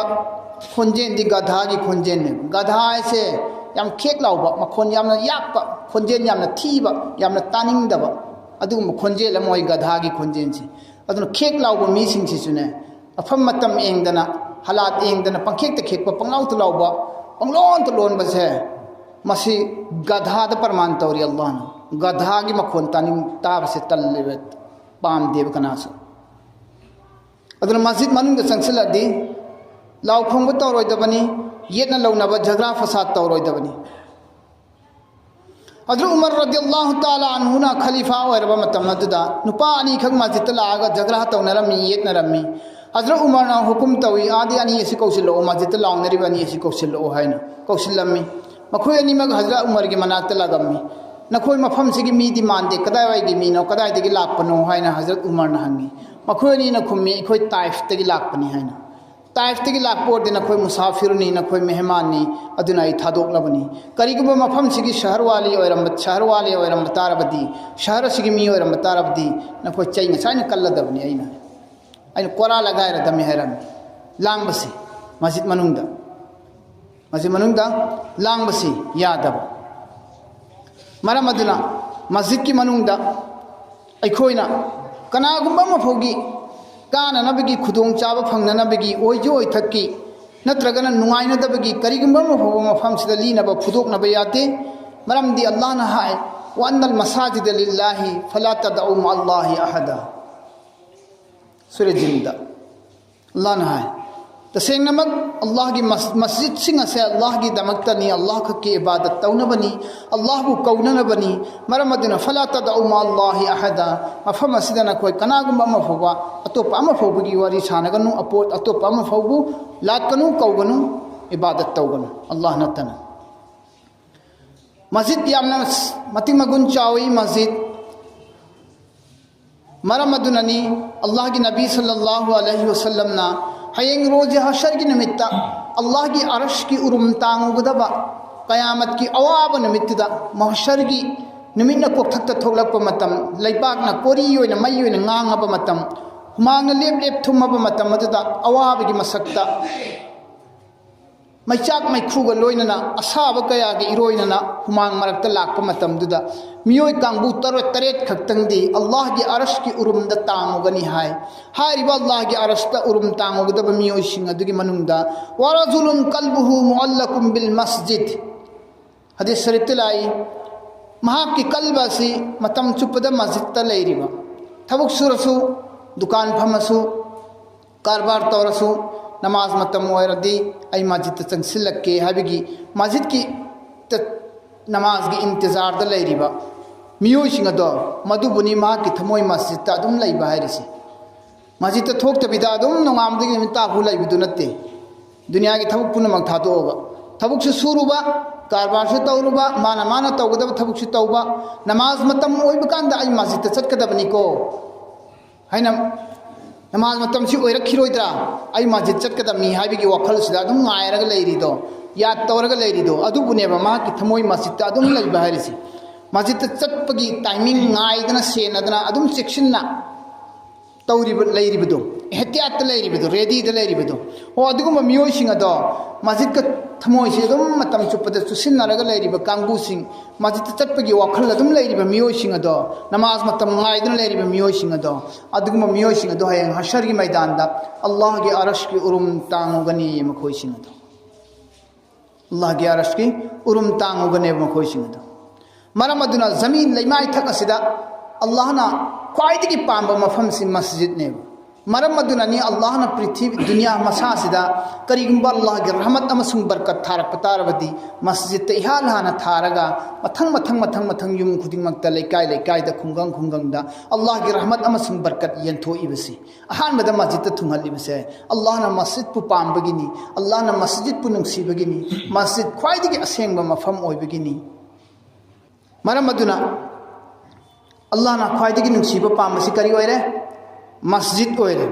ꯈꯣꯟꯖꯦꯜꯗꯤ ꯒꯙꯥꯒꯤ ꯈꯣꯟꯖꯦꯜꯅꯦꯕ꯫ ꯒꯙꯥ ꯍꯥꯏꯁꯦ ꯌꯥꯝ ꯈꯦꯛ ꯂꯥꯎꯕ, ꯃꯈꯣꯟ ꯌꯥꯝꯅ ꯌꯥꯛꯄ, ꯈꯣꯟꯖꯦꯜ ꯌꯥꯝꯅ ꯊꯤꯕ, ꯌꯥꯝꯅ ꯇꯥꯅꯤꯡꯗꯕ ꯑꯗꯨꯒꯨꯝꯕ ꯈꯣꯟꯖꯦꯜ ꯑꯃ ꯑꯣꯏ ꯒꯙꯥꯒꯤ ꯈꯣꯟꯖꯦꯜꯁꯦ꯫ ꯑꯗꯨꯅ ꯈꯦꯛ ꯂꯥꯎꯕ ꯃꯤꯁꯤꯡꯁꯤꯁꯨꯅꯦ, ꯃꯐꯝ ꯃꯇꯝ ꯌꯦꯡꯗꯅ, ꯍꯥꯂꯥꯠ ꯌꯦꯡꯗꯅ ꯄꯪꯈꯦꯛꯇ ꯈꯦꯛꯄ, ꯄꯪꯂꯥꯎꯇ ꯂꯥꯎꯕ, ꯄꯪꯂꯣꯟꯇ ꯂꯣꯟꯕꯁꯦ, ꯃꯁꯤ ꯒꯙꯥꯗ ꯄ꯭ꯔꯃꯥꯟ ꯇꯧꯔꯤ ꯑꯜꯂꯥꯍꯅ꯫ ꯒꯙꯥꯒꯤ ꯃꯈꯣꯟ ꯇꯥꯅꯤꯡ ꯇꯥꯕꯁꯦ ꯇꯜꯂꯦꯕ, ꯄꯥꯝꯗꯦꯕ ꯀꯅꯥꯁꯨ꯫ ꯑꯗꯨꯅ ꯃꯁꯖꯤꯗ ꯃꯅꯨꯡꯗ ꯆꯪꯁꯤꯜꯂꯗꯤ ꯂꯥꯎ ꯈꯣꯡꯕ ꯇꯧꯔꯣꯏꯗꯕꯅꯤ, ꯌꯦꯠꯅ ꯂꯧꯅꯕ ꯖꯒ꯭ꯔꯥ ꯐꯁꯥꯗ ꯇꯧꯔꯣꯏꯗꯕꯅꯤ꯫ ꯍꯖꯔꯠ ꯎꯃꯔ ꯔꯗꯤꯌꯜꯂꯥꯍꯨ ꯇꯥꯂꯥ ꯑꯟꯍꯨꯅ ꯈꯂꯤꯐꯥ ꯑꯣꯏꯔꯕ ꯃꯇꯝ ꯑꯗꯨꯗ ꯅꯨꯄꯥ ꯑꯅꯤꯈꯛ ꯃꯁꯖꯤꯗꯇ ꯂꯥꯛꯑꯒ ꯖꯒ꯭ꯔꯥ ꯇꯧꯅꯔꯝꯃꯤ, ꯌꯦꯠꯅꯔꯝꯃꯤ꯫ ꯍꯖꯔꯠ ꯎꯃꯔꯅ ꯍꯨꯀꯨꯝ ꯇꯧꯏ, "ꯑꯥꯗꯤ ꯑꯅꯤ ꯑꯁꯤ ꯀꯧꯁꯤꯜꯂꯛꯑꯣ, ꯃꯁꯖꯤꯗꯇ ꯂꯥꯎꯅꯔꯤꯕ ꯑꯅꯤ ꯑꯁꯤ ꯀꯧꯁꯤꯜꯂꯛꯑꯣ" ꯍꯥꯏꯅ ꯀꯧꯁꯤꯜꯂꯝꯃꯤ꯫ ꯃꯈꯣꯏ ꯑꯅꯤꯃꯛ ꯍꯖꯔꯠ ꯎꯃꯔꯒꯤ ꯃꯅꯥꯛꯇ ꯂꯥꯛꯂꯝꯃꯤ꯫ "ꯅꯈꯣꯏ ꯃꯐꯝꯁꯤꯒꯤ ꯃꯤꯗꯤ ꯃꯥꯟꯗꯦ, ꯀꯗꯥꯏꯋꯥꯏꯒꯤ ꯃꯤꯅꯣ, ꯀꯗꯥꯏꯗꯒꯤ ꯂꯥꯛꯄꯅꯣ?" ꯍꯥꯏꯅ ꯍꯖꯔꯠ ꯎꯃꯔꯅ ꯍꯪꯉꯤ꯫ ꯃꯈꯣꯏ ꯑꯅꯤꯅ ꯈꯨꯝꯃꯤ, "ꯑꯩꯈꯣꯏ ꯇꯥꯏꯐꯇꯒꯤ ꯂꯥꯛꯄꯅꯤ" ꯍꯥꯏꯅ꯫ "ꯇꯥꯏꯐꯇꯒꯤ ꯂꯥꯛꯄ ꯑꯣꯏꯔꯗꯤ ꯅꯈꯣꯏ ꯃꯨꯁꯥꯐꯤꯔꯅꯤ, ꯅꯈꯣꯏ ꯃꯦꯍꯃꯥꯟꯅꯤ, ꯑꯗꯨꯅ ꯑꯩ ꯊꯥꯗꯣꯛꯂꯕꯅꯤ꯫ ꯀꯔꯤꯒꯨꯝꯕ ꯃꯐꯝꯁꯤꯒꯤ ꯁꯍꯔ ꯋꯥꯂꯤ ꯑꯣꯏꯔꯝꯕ, ꯁꯍꯔ ꯋꯥꯂꯤ ꯑꯣꯏꯔꯝꯕ ꯇꯥꯔꯕꯗꯤ, ꯁꯍꯔ ꯑꯁꯤꯒꯤ ꯃꯤ ꯑꯣꯏꯔꯝꯕ ꯇꯥꯔꯕꯗꯤ, ꯅꯈꯣꯏ ꯆꯩ ꯉꯁꯥꯏꯅ ꯀꯜꯂꯗꯕꯅꯤ ꯑꯩꯅ꯫ ꯑꯩꯅ ꯀꯣꯔꯥ ꯂꯒꯥꯏꯔꯗꯝꯃꯤ" ꯍꯥꯏꯔꯝꯃꯤ꯫ ꯂꯥꯡꯕꯁꯤ ꯃꯁꯖꯤꯗ ꯃꯅꯨꯡꯗ, ꯃꯁꯖꯤꯗ ꯃꯅꯨꯡꯗ ꯂꯥꯡꯕꯁꯤ ꯌꯥꯗꯕ꯫ ꯃꯔꯝ ꯑꯗꯨꯅ ꯃꯁꯖꯤꯗꯀꯤ ꯃꯅꯨꯡꯗ ꯑꯩꯈꯣꯏꯅ ꯀꯅꯥꯒꯨꯝꯕ ꯑꯃ ꯐꯥꯎꯒꯤ ꯀꯥꯅꯅꯕꯒꯤ ꯈꯨꯗꯣꯡꯆꯥꯕ ꯐꯪꯅꯅꯕꯒꯤ ꯑꯣꯏꯖ ꯑꯣꯏꯊꯛꯀꯤ ꯅꯠꯇ꯭ꯔꯒꯅ ꯅꯨꯡꯉꯥꯏꯅꯗꯕꯒꯤ ꯀꯔꯤꯒꯨꯝꯕ ꯑꯃ ꯐꯥꯎꯕ ꯃꯐꯝꯁꯤꯗ ꯂꯤꯅꯕ ꯐꯨꯗꯣꯛꯅꯕ ꯌꯥꯗꯦ꯫ ꯃꯔꯝꯗꯤ ꯑꯜꯂꯥꯍꯅ ꯍꯥꯏ, "ꯋꯥꯟꯅꯜ ꯃꯁꯥꯖꯤꯗ ꯂꯤꯜꯂꯥꯍꯤ ꯐꯂꯥ ꯇꯗꯎ ꯃꯥ ꯑꯜꯂꯥꯍꯤ ꯑꯍꯗ"꯫ ꯁꯨꯔꯦ ꯖꯤꯟꯗ ꯑꯜꯂꯥꯍꯅ ꯍꯥꯏ, ꯇꯁꯦꯡꯅꯃꯛ ꯑꯜꯂꯥꯍꯒꯤ ꯃꯁ-, ꯃꯁꯖꯤꯗꯁꯤꯡ ꯑꯁꯦ ꯑꯜꯂꯥꯍꯒꯤꯗꯃꯛꯇꯅꯤ, ꯑꯜꯂꯥꯍ ꯈꯛꯀꯤ ꯏꯕꯥꯗꯠ ꯇꯧꯅꯕꯅꯤ, ꯑꯜꯂꯥꯍꯕꯨ ꯀꯧꯅꯅꯕꯅꯤ꯫ ꯃꯔꯝ ꯑꯗꯨꯅ, "ꯐꯂꯥ ꯇꯗꯎ ꯃꯥ ꯑꯜꯂꯥꯍꯤ ꯑꯍꯗꯥ", ꯃꯐꯝ ꯑꯁꯤꯗ ꯅꯈꯣꯏ ꯀꯅꯥꯒꯨꯝꯕ ꯑꯃ ꯐꯥꯎꯕ, ꯑꯇꯣꯞꯄ ꯑꯃ ꯐꯥꯎꯕꯒꯤ ꯋꯥꯔꯤ ꯁꯥꯟꯅꯒꯅꯨ, ꯑꯄꯣꯠ ꯑꯇꯣꯞꯄ ꯑꯃ ꯐꯥꯎꯕ ꯂꯥꯠꯀꯅꯨ, ꯀꯧꯒꯅꯨ, ꯏꯕꯥꯗꯠ ꯇꯧꯒꯅꯨ, ꯑꯜꯂꯥꯍ ꯅꯠꯇꯅ꯫ ꯃꯁꯖꯤꯗ ꯌꯥꯝꯅ ꯃꯇꯤꯛ ꯃꯒꯨꯟ ꯆꯥꯎꯏ꯫ ꯃꯁꯖꯤꯗ ꯃꯔꯝ ꯑꯗꯨꯅꯅꯤ ꯑꯜꯂꯥꯍꯒꯤ ꯅꯕꯤ ꯁꯜꯂꯜꯂꯥꯍꯨ ꯑꯂꯩꯍꯤ ꯋꯁꯜꯂꯝꯅ ꯍꯌꯦꯡ ꯔꯣꯖꯦ ꯍꯁꯔꯒꯤ ꯅꯨꯃꯤꯠꯇ ꯑꯜꯂꯥꯍꯒꯤ ꯑꯔꯁꯀꯤ ꯎꯔꯨꯝ ꯇꯥꯡꯉꯨꯒꯗꯕ ꯀꯌꯥꯃꯠꯀꯤ ꯑꯋꯥꯕ ꯅꯨꯃꯤꯠꯇꯨꯗ, ꯃꯍꯁꯔꯒꯤ ꯅꯨꯃꯤꯠꯅ ꯀꯣꯛꯊꯛꯇ ꯊꯣꯛꯂꯛꯄ ꯃꯇꯝ, ꯂꯩꯕꯥꯛꯅ ꯀꯣꯔꯤ ꯑꯣꯏꯅ, ꯃꯩ ꯑꯣꯏꯅ ꯉꯥꯡꯉꯕ ꯃꯇꯝ, ꯍꯨꯃꯥꯡꯅ ꯂꯦꯞ ꯂꯦꯞ ꯊꯨꯝꯃꯕ ꯃꯇꯝ ꯑꯗꯨꯗ, ꯑꯋꯥꯕꯒꯤ ꯃꯁꯛꯇ ꯃꯩꯆꯥꯛ ꯃꯩꯈꯨꯒ ꯂꯣꯏꯅꯅ, ꯑꯁꯥꯕ ꯀꯌꯥꯒꯤ ꯏꯔꯣꯏꯅꯅ ꯍꯨꯃꯥꯡ ꯃꯔꯛꯇ ꯂꯥꯛꯄ ꯃꯇꯝꯗꯨꯗ, ꯃꯤꯑꯣꯏ ꯀꯥꯡꯕꯨ ꯇꯔꯦꯠ, ꯇꯔꯦꯠ ꯈꯛꯇꯪꯗꯤ ꯑꯜꯂꯥꯍꯒꯤ ꯑꯔꯁꯀꯤ ꯎꯔꯨꯝꯗ ꯇꯥꯡꯉꯨꯒꯅꯤ ꯍꯥꯏ꯫ ꯍꯥꯏꯔꯤꯕ ꯑꯜꯂꯥꯍꯒꯤ ꯑꯔꯁꯇ ꯎꯔꯨꯝ ꯇꯥꯡꯉꯨꯒꯗꯕ ꯃꯤꯑꯣꯏꯁꯤꯡ ꯑꯗꯨꯒꯤ ꯃꯅꯨꯡꯗ, "ꯋꯥꯔꯖꯨꯂꯨꯟ ꯀꯜꯕꯨꯍꯨ ꯃꯨꯑꯜꯂꯀꯨꯝ ꯕꯤꯜ ꯃꯁꯖꯤꯗ", ꯍꯗꯤꯁ ꯁꯔꯤꯐꯇ ꯂꯥꯛꯏ, ꯃꯍꯥꯛꯀꯤ ꯀꯜꯕ ꯑꯁꯤ ꯃꯇꯝ ꯆꯨꯞꯄꯗ ꯃꯁꯖꯤꯗꯇ ꯂꯩꯔꯤꯕ, ꯊꯕꯛ ꯁꯨꯔꯁꯨ, ꯗꯨꯀꯥꯟ ꯐꯝꯃꯁꯨ, ꯀꯔꯕꯥꯔ ꯇꯧꯔꯁꯨ, ꯅꯃꯥꯖ ꯃꯇꯝ ꯑꯣꯏꯔꯗꯤ ꯑꯩ ꯃꯁꯖꯤꯗꯇ ꯆꯪꯁꯤꯜꯂꯛꯀꯦ ꯍꯥꯏꯕꯒꯤ ꯃꯁꯖꯤꯗꯀꯤ ꯇ-, ꯅꯃꯥꯖꯒꯤ ꯏꯟꯇꯤꯖꯥꯔꯗ ꯂꯩꯔꯤꯕ ꯃꯤꯑꯣꯏꯁꯤꯡ ꯑꯗꯣ, ꯃꯗꯨꯕꯨꯅꯤ ꯃꯍꯥꯛꯀꯤ ꯊꯃꯣꯏ ꯃꯁꯖꯤꯗꯇ ꯑꯗꯨꯝ ꯂꯩꯕ ꯍꯥꯏꯔꯤꯁꯤ꯫ ꯃꯁꯖꯤꯗꯇ ꯊꯣꯛꯇꯕꯤꯗ ꯑꯗꯨꯝ ꯅꯣꯡꯉꯥꯟꯕꯗꯒꯤ ꯅꯨꯃꯤꯠ ꯇꯥꯐꯥꯎ ꯂꯩꯕꯗꯨ ꯅꯠꯇꯦ꯫ ꯗꯨꯅꯤꯌꯥꯒꯤ ꯊꯕꯛ ꯄꯨꯝꯅꯃꯛ ꯊꯥꯗꯣꯛꯑꯒ, ꯊꯕꯛꯁꯨ ꯁꯨꯔꯨꯕ, ꯀꯔꯕꯥꯔꯁꯨ ꯇꯧꯔꯨꯕ, ꯃꯥꯅ ꯃꯥꯅ ꯇꯧꯒꯗꯕ ꯊꯕꯛꯁꯨ ꯇꯧꯕ, ꯅꯃꯥꯖ ꯃꯇꯝ ꯑꯣꯏꯕ ꯀꯥꯟꯗ ꯑꯩ ꯃꯁꯖꯤꯗꯇ ꯆꯠꯀꯗꯕꯅꯤꯀꯣ ꯍꯥꯏꯅ, ꯅꯃꯥꯖ ꯃꯇꯝꯁꯤ ꯑꯣꯏꯔꯛꯈꯤꯔꯣꯏꯗ꯭ꯔꯥ, ꯑꯩ ꯃꯁꯖꯤꯗ ꯆꯠꯀꯗꯕꯅꯤ ꯍꯥꯏꯕꯒꯤ ꯋꯥꯈꯜꯁꯤꯗ ꯑꯗꯨꯝ ꯉꯥꯏꯔꯒ ꯂꯩꯔꯤꯗꯣ, ꯌꯥꯗ ꯇꯧꯔꯒ ꯂꯩꯔꯤꯗꯣ, ꯑꯗꯨꯕꯨꯅꯦꯕ ꯃꯍꯥꯛꯀꯤ ꯊꯃꯣꯏ ꯃꯁꯖꯤꯗꯇ ꯑꯗꯨꯝ ꯂꯩꯕ ꯍꯥꯏꯔꯤꯁꯤ꯫ ꯃꯁꯖꯤꯗꯇ ꯆꯠꯄꯒꯤ ꯇꯥꯏꯃꯤꯡ ꯉꯥꯏꯗꯅ, ꯁꯦꯟꯅꯗꯅ, ꯑꯗꯨꯝ ꯆꯦꯛꯁꯤꯟꯅ ꯇꯧꯔꯤꯕ, ꯂꯩꯔꯤꯕꯗꯣ, ꯑꯦꯍꯇꯤꯌꯥꯠꯇ ꯂꯩꯔꯤꯕꯗꯣ, ꯔꯦꯗꯤꯗ ꯂꯩꯔꯤꯕꯗꯣ꯫ ꯑꯣ, ꯑꯗꯨꯒꯨꯝꯕ ꯃꯤꯑꯣꯏꯁꯤꯡ ꯑꯗꯣ, ꯃꯁꯖꯤꯗꯀ ꯊꯃꯣꯏꯁꯤ ꯑꯗꯨꯝ ꯃꯇꯝ ꯆꯨꯞꯄꯗ ꯆꯨꯁꯤꯟꯅꯔꯒ ꯂꯩꯔꯤꯕ ꯀꯥꯡꯕꯨꯁꯤꯡ, ꯃꯁꯖꯤꯗꯇ ꯆꯠꯄꯒꯤ ꯋꯥꯈꯜ ꯑꯗꯨꯝ ꯂꯩꯔꯤꯕ ꯃꯤꯑꯣꯏꯁꯤꯡ ꯑꯗꯣ, ꯅꯃꯥꯖ ꯃꯇꯝ ꯉꯥꯏꯗꯨꯅ ꯂꯩꯔꯤꯕ ꯃꯤꯑꯣꯏꯁꯤꯡ ꯑꯗꯣ, ꯑꯗꯨꯒꯨꯝꯕ ꯃꯤꯑꯣꯏꯁꯤꯡ ꯑꯗꯣ ꯍꯌꯦꯡ ꯍꯁꯔꯒꯤ ꯃꯩꯗꯥꯟꯗ ꯑꯜꯂꯥꯍꯒꯤ ꯑꯔꯁꯀꯤ ꯎꯔꯨꯝ ꯇꯥꯡꯉꯨꯒꯅꯤ ꯃꯈꯣꯏꯁꯤꯡ ꯑꯗꯣ꯫ ꯑꯜꯂꯥꯍꯒꯤ ꯑꯔꯁꯀꯤ ꯎꯔꯨꯝ ꯇꯥꯡꯉꯨꯒꯅꯦꯕ ꯃꯈꯣꯏꯁꯤꯡ ꯑꯗꯣ꯫ ꯃꯔꯝ ꯑꯗꯨꯅ ꯖꯃꯤꯟ ꯂꯩꯃꯥꯏꯊꯛ ꯑꯁꯤꯗ ꯑꯜꯂꯥꯍꯅ ꯈ꯭ꯋꯥꯏꯗꯒꯤ ꯄꯥꯝꯕ ꯃꯐꯝꯁꯤ ꯃꯁꯖꯤꯗꯅꯦꯕ꯫ ꯃꯔꯝ ꯑꯗꯨꯅꯅꯤ ꯑꯜꯂꯥꯍꯅ ꯄ꯭ꯔꯤꯊꯤꯕꯤ ꯗꯨꯅꯤꯌꯥ ꯃꯁꯥꯁꯤꯗ ꯀꯔꯤꯒꯨꯝꯕ ꯑꯜꯂꯥꯍꯒꯤ ꯔꯍꯃꯠ ꯑꯃꯁꯨꯡ ꯕꯔꯀꯠ ꯊꯥꯔꯛꯄ ꯇꯥꯔꯕꯗꯤ, ꯃꯁꯖꯤꯗꯇ ꯏꯍꯥꯟ ꯍꯥꯟꯅ ꯊꯥꯔꯒ ꯃꯊꯪ ꯃꯊꯪ ꯃꯊꯪ ꯃꯊꯪ ꯌꯨꯝ ꯈꯨꯗꯤꯡꯃꯛꯇ, ꯂꯩꯀꯥꯏ ꯂꯩꯀꯥꯏꯗ, ꯈꯨꯡꯒꯪ ꯈꯨꯡꯒꯪꯗ ꯑꯜꯂꯥꯍꯒꯤ ꯔꯍꯃꯠ ꯑꯃꯁꯨꯡ ꯕꯔꯀꯠ ꯌꯦꯟꯊꯣꯛꯏꯕꯁꯤ꯫ ꯑꯍꯥꯟꯕꯗ ꯃꯁꯖꯤꯗꯇ ꯊꯨꯡꯍꯜꯂꯤꯕꯁꯦ ꯑꯜꯂꯥꯍꯅ ꯃꯁꯖꯤꯗꯄꯨ ꯄꯥꯝꯕꯒꯤꯅꯤ, ꯑꯜꯂꯥꯍꯅ ꯃꯁꯖꯤꯗꯄꯨ ꯅꯨꯡꯁꯤꯕꯒꯤꯅꯤ, ꯃꯁꯖꯤꯗ ꯈ꯭ꯋꯥꯏꯗꯒꯤ ꯑꯁꯦꯡꯕ ꯃꯐꯝ ꯑꯣꯏꯕꯒꯤꯅꯤ꯫ ꯃꯔꯝ ꯑꯗꯨꯅ ꯑꯜꯂꯥꯍꯅ ꯈ꯭ꯋꯥꯏꯗꯒꯤ ꯅꯨꯡꯁꯤꯕ ꯄꯥꯝꯕꯁꯤ ꯀꯔꯤ ꯑꯣꯏꯔꯦ? ꯃꯁꯖꯤꯗ ꯑꯣꯏꯔꯦ꯫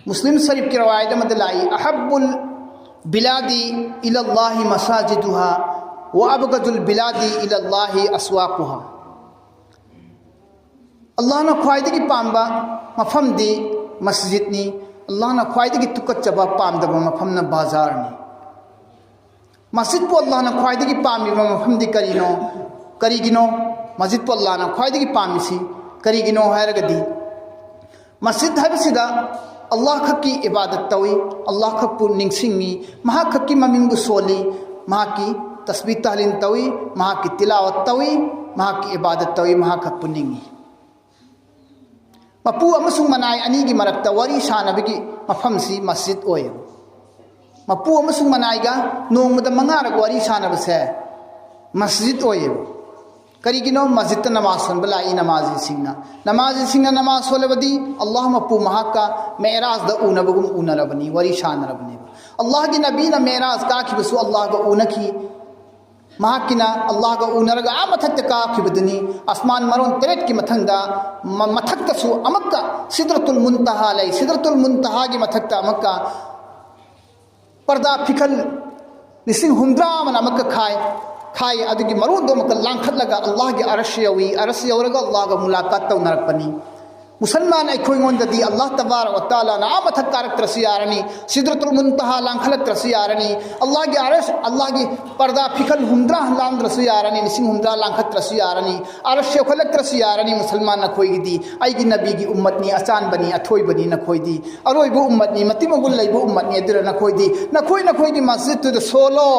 ꯃꯨꯁꯂꯤꯝ ꯁꯔꯤꯐꯀꯤ ꯔꯋꯥꯌꯠ ꯑꯃꯗ ꯂꯥꯛꯏ, "ꯑꯍꯕꯨꯜ ꯕꯤꯂꯥꯗꯤ ꯏꯂꯜꯂꯥꯍꯤ ꯃꯁꯥꯖꯤꯗꯨꯍꯥ, ꯋꯥ ꯑꯕꯒꯗꯨꯜ ꯕꯤꯂꯥꯗꯤ ꯏꯂꯜꯂꯥꯍꯤ ꯑꯁꯋꯥꯀꯨꯍꯥ"꯫ ꯑꯜꯂꯥꯍꯅ ꯈ꯭ꯋꯥꯏꯗꯒꯤ ꯄꯥꯝꯕ ꯃꯐꯝꯗꯤ ꯃꯁꯖꯤꯗꯅꯤ, ꯑꯜꯂꯥꯍꯅ ꯈ꯭ꯋꯥꯏꯗꯒꯤ ꯇꯨꯀꯠꯆꯕ, ꯄꯥꯝꯗꯕ ꯃꯐꯝꯅ ꯕꯖꯥꯔꯅꯤ꯫ ꯃꯁꯖꯤꯗꯄꯨ ꯑꯜꯂꯥꯍꯅ ꯈ꯭ꯋꯥꯏꯗꯒꯤ ꯄꯥꯝꯃꯤꯕ ꯃꯐꯝꯗꯤ ꯀꯔꯤꯅꯣ? ꯀꯔꯤꯒꯤꯅꯣ ꯃꯁꯖꯤꯗꯄꯨ ꯑꯜꯂꯥꯍꯅ ꯈ꯭ꯋꯥꯏꯗꯒꯤ ꯄꯥꯝꯃꯤꯁꯤ? ꯀꯔꯤꯒꯤꯅꯣ ꯍꯥꯏꯔꯒꯗꯤ, ꯃꯁꯖꯤꯗ ꯍꯥꯏꯕꯁꯤꯗ ꯑꯜꯂꯥꯍ ꯈꯛꯀꯤ ꯏꯕꯥꯗꯠ ꯇꯧꯏ, ꯑꯜꯂꯥꯍ ꯈꯛꯄꯨ ꯅꯤꯡꯁꯤꯡꯉꯤ, ꯃꯍꯥꯛ ꯈꯛꯀꯤ ꯃꯃꯤꯡꯕꯨ ꯁꯣꯜꯂꯤ, ꯃꯍꯥꯛꯀꯤ ꯇꯁꯕꯤꯍ ꯇꯍꯂꯤꯜ ꯇꯧꯏ, ꯃꯍꯥꯛꯀꯤ ꯇꯤꯂꯥꯋꯠ ꯇꯧꯏ, ꯃꯍꯥꯛꯀꯤ ꯏꯕꯥꯗꯠ ꯇꯧꯏ, ꯃꯍꯥꯛ ꯈꯛꯄꯨ ꯅꯤꯡꯏ꯫ ꯃꯄꯨ ꯑꯃꯁꯨꯡ ꯃꯅꯥꯏ ꯑꯅꯤꯒꯤ ꯃꯔꯛꯇ ꯋꯥꯔꯤ ꯁꯥꯟꯅꯕꯒꯤ ꯃꯐꯝꯁꯤ ꯃꯁꯖꯤꯗ ꯑꯣꯏꯌꯦꯕ꯫ ꯃꯄꯨ ꯑꯃꯁꯨꯡ ꯃꯅꯥꯏꯒ ꯅꯣꯡꯃꯗ ꯃꯉꯥꯔꯛ ꯋꯥꯔꯤ ꯁꯥꯟꯅꯕꯁꯦ ꯃꯁꯖꯤꯗ ꯑꯣꯏꯌꯦꯕ꯫ ꯀꯔꯤꯒꯤꯅꯣ? ꯃꯁꯖꯤꯗꯇ ꯅꯃꯥꯖ ꯁꯣꯟꯕ ꯂꯥꯛꯏ ꯅꯃꯥꯖꯤꯁꯤꯡꯅ꯫ ꯅꯃꯥꯖꯤꯁꯤꯡꯅ ꯅꯃꯥꯖ ꯁꯣꯜꯂꯕꯗꯤ ꯑꯜꯂꯥꯍ ꯃꯄꯨ ꯃꯍꯥꯛꯀ ꯃꯦꯔꯥꯖꯗ ꯎꯅꯕꯒꯨꯝ ꯎꯅꯔꯕꯅꯤ, ꯋꯥꯔꯤ ꯁꯥꯟꯅꯔꯕꯅꯦꯕ꯫ ꯑꯜꯂꯥꯍꯒꯤ ꯅꯕꯤꯅ ꯃꯦꯔꯥꯖ ꯀꯥꯈꯤꯕꯁꯨ ꯑꯜꯂꯥꯍꯒ ꯎꯅꯈꯤ꯫ ꯃꯍꯥꯛꯀꯤꯅ ꯑꯜꯂꯥꯍꯒ ꯎꯅꯔꯒ ꯑꯥ ꯃꯊꯛꯇ ꯀꯥꯈꯤꯕꯗꯨꯅꯤ꯫ ꯑꯁꯃꯥꯟ ꯃꯔꯣꯟ ꯇꯔꯦꯠꯀꯤ ꯃꯊꯪꯗ ꯃ-, ꯃꯊꯛꯇꯁꯨ ꯑꯃꯨꯛꯀ ꯁꯤꯗ꯭ꯔꯇꯨꯜ ꯃꯨꯟꯇꯍꯥ ꯂꯩ꯫ ꯁꯤꯗ꯭ꯔꯇꯨꯜ ꯃꯨꯟꯇꯍꯥꯒꯤ ꯃꯊꯛꯇ ꯑꯃꯨꯛꯀ ꯄꯔꯗꯥ ꯐꯤꯈꯜ ꯂꯤꯁꯤꯡ ꯍꯨꯝꯗ꯭ꯔꯥ ꯑꯃꯅ ꯑꯃꯨꯛꯀ ꯈꯥꯏ꯫ ꯈꯥꯏ ꯑꯗꯨꯒꯤ ꯃꯔꯣꯟꯗꯣ ꯑꯃꯨꯛꯀ ꯂꯥꯡꯈꯠꯂꯒ ꯑꯜꯂꯥꯍꯒꯤ ꯑꯔꯁ ꯌꯧꯏ꯫ ꯑꯔꯁ ꯌꯧꯔꯒ ꯑꯜꯂꯥꯍꯒ ꯃꯨꯂꯥꯀꯥꯠ ꯇꯧꯅꯔꯛꯄꯅꯤ꯫ ꯃꯨꯁꯜꯃꯥꯟ ꯑꯩꯈꯣꯏꯉꯣꯟꯗꯗꯤ ꯑꯜꯂꯥꯍ ꯇꯕꯥꯔꯛ ꯋ ꯇꯥꯂꯥꯅ ꯑꯥ ꯃꯊꯛ ꯀꯥꯔꯛꯇ꯭ꯔꯁꯨ ꯌꯥꯔꯅꯤ, ꯁꯤꯗ꯭ꯔꯇꯨꯜ ꯃꯨꯟꯇꯍꯥ ꯂꯥꯡꯈꯠꯂꯛꯇ꯭ꯔꯁꯨ ꯌꯥꯔꯅꯤ, ꯑꯜꯂꯥꯍꯒꯤ ꯑꯔꯁ, ꯑꯜꯂꯥꯍꯒꯤ ꯄꯔꯗꯥ ꯐꯤꯈꯜ ꯍꯨꯝꯗ꯭ꯔꯥ ꯂꯥꯡꯗ꯭ꯔꯁꯨ ꯌꯥꯔꯅꯤ, ꯂꯤꯁꯤꯡ ꯍꯨꯝꯗ꯭ꯔꯥ ꯂꯥꯡꯈꯠꯇ꯭ꯔꯁꯨ ꯌꯥꯔꯅꯤ, ꯑꯔꯁ ꯌꯧꯈꯠꯂꯛꯇ꯭ꯔꯁꯨ ꯌꯥꯔꯅꯤ꯫ ꯃꯨꯁꯜꯃꯥꯟ ꯅꯈꯣꯏꯒꯤꯗꯤ ꯑꯩꯒꯤ ꯅꯕꯤꯒꯤ ꯎꯝꯃꯠꯅꯤ, ꯑꯆꯥꯟꯕꯅꯤ, ꯑꯊꯣꯏꯕꯅꯤ ꯅꯈꯣꯏꯗꯤ꯫ ꯑꯔꯣꯏꯕ ꯎꯝꯃꯠꯅꯤ, ꯃꯇꯤ ꯃꯒꯨꯟ ꯂꯩꯕ ꯎꯝꯃꯠꯅꯤ꯫ ꯑꯗꯨꯅ ꯅꯈꯣꯏꯗꯤ ꯅꯈꯣꯏ ꯅꯈꯣꯏꯒꯤ ꯃꯁꯖꯤꯗꯇꯨꯗ ꯁꯣꯜꯂꯣ꯫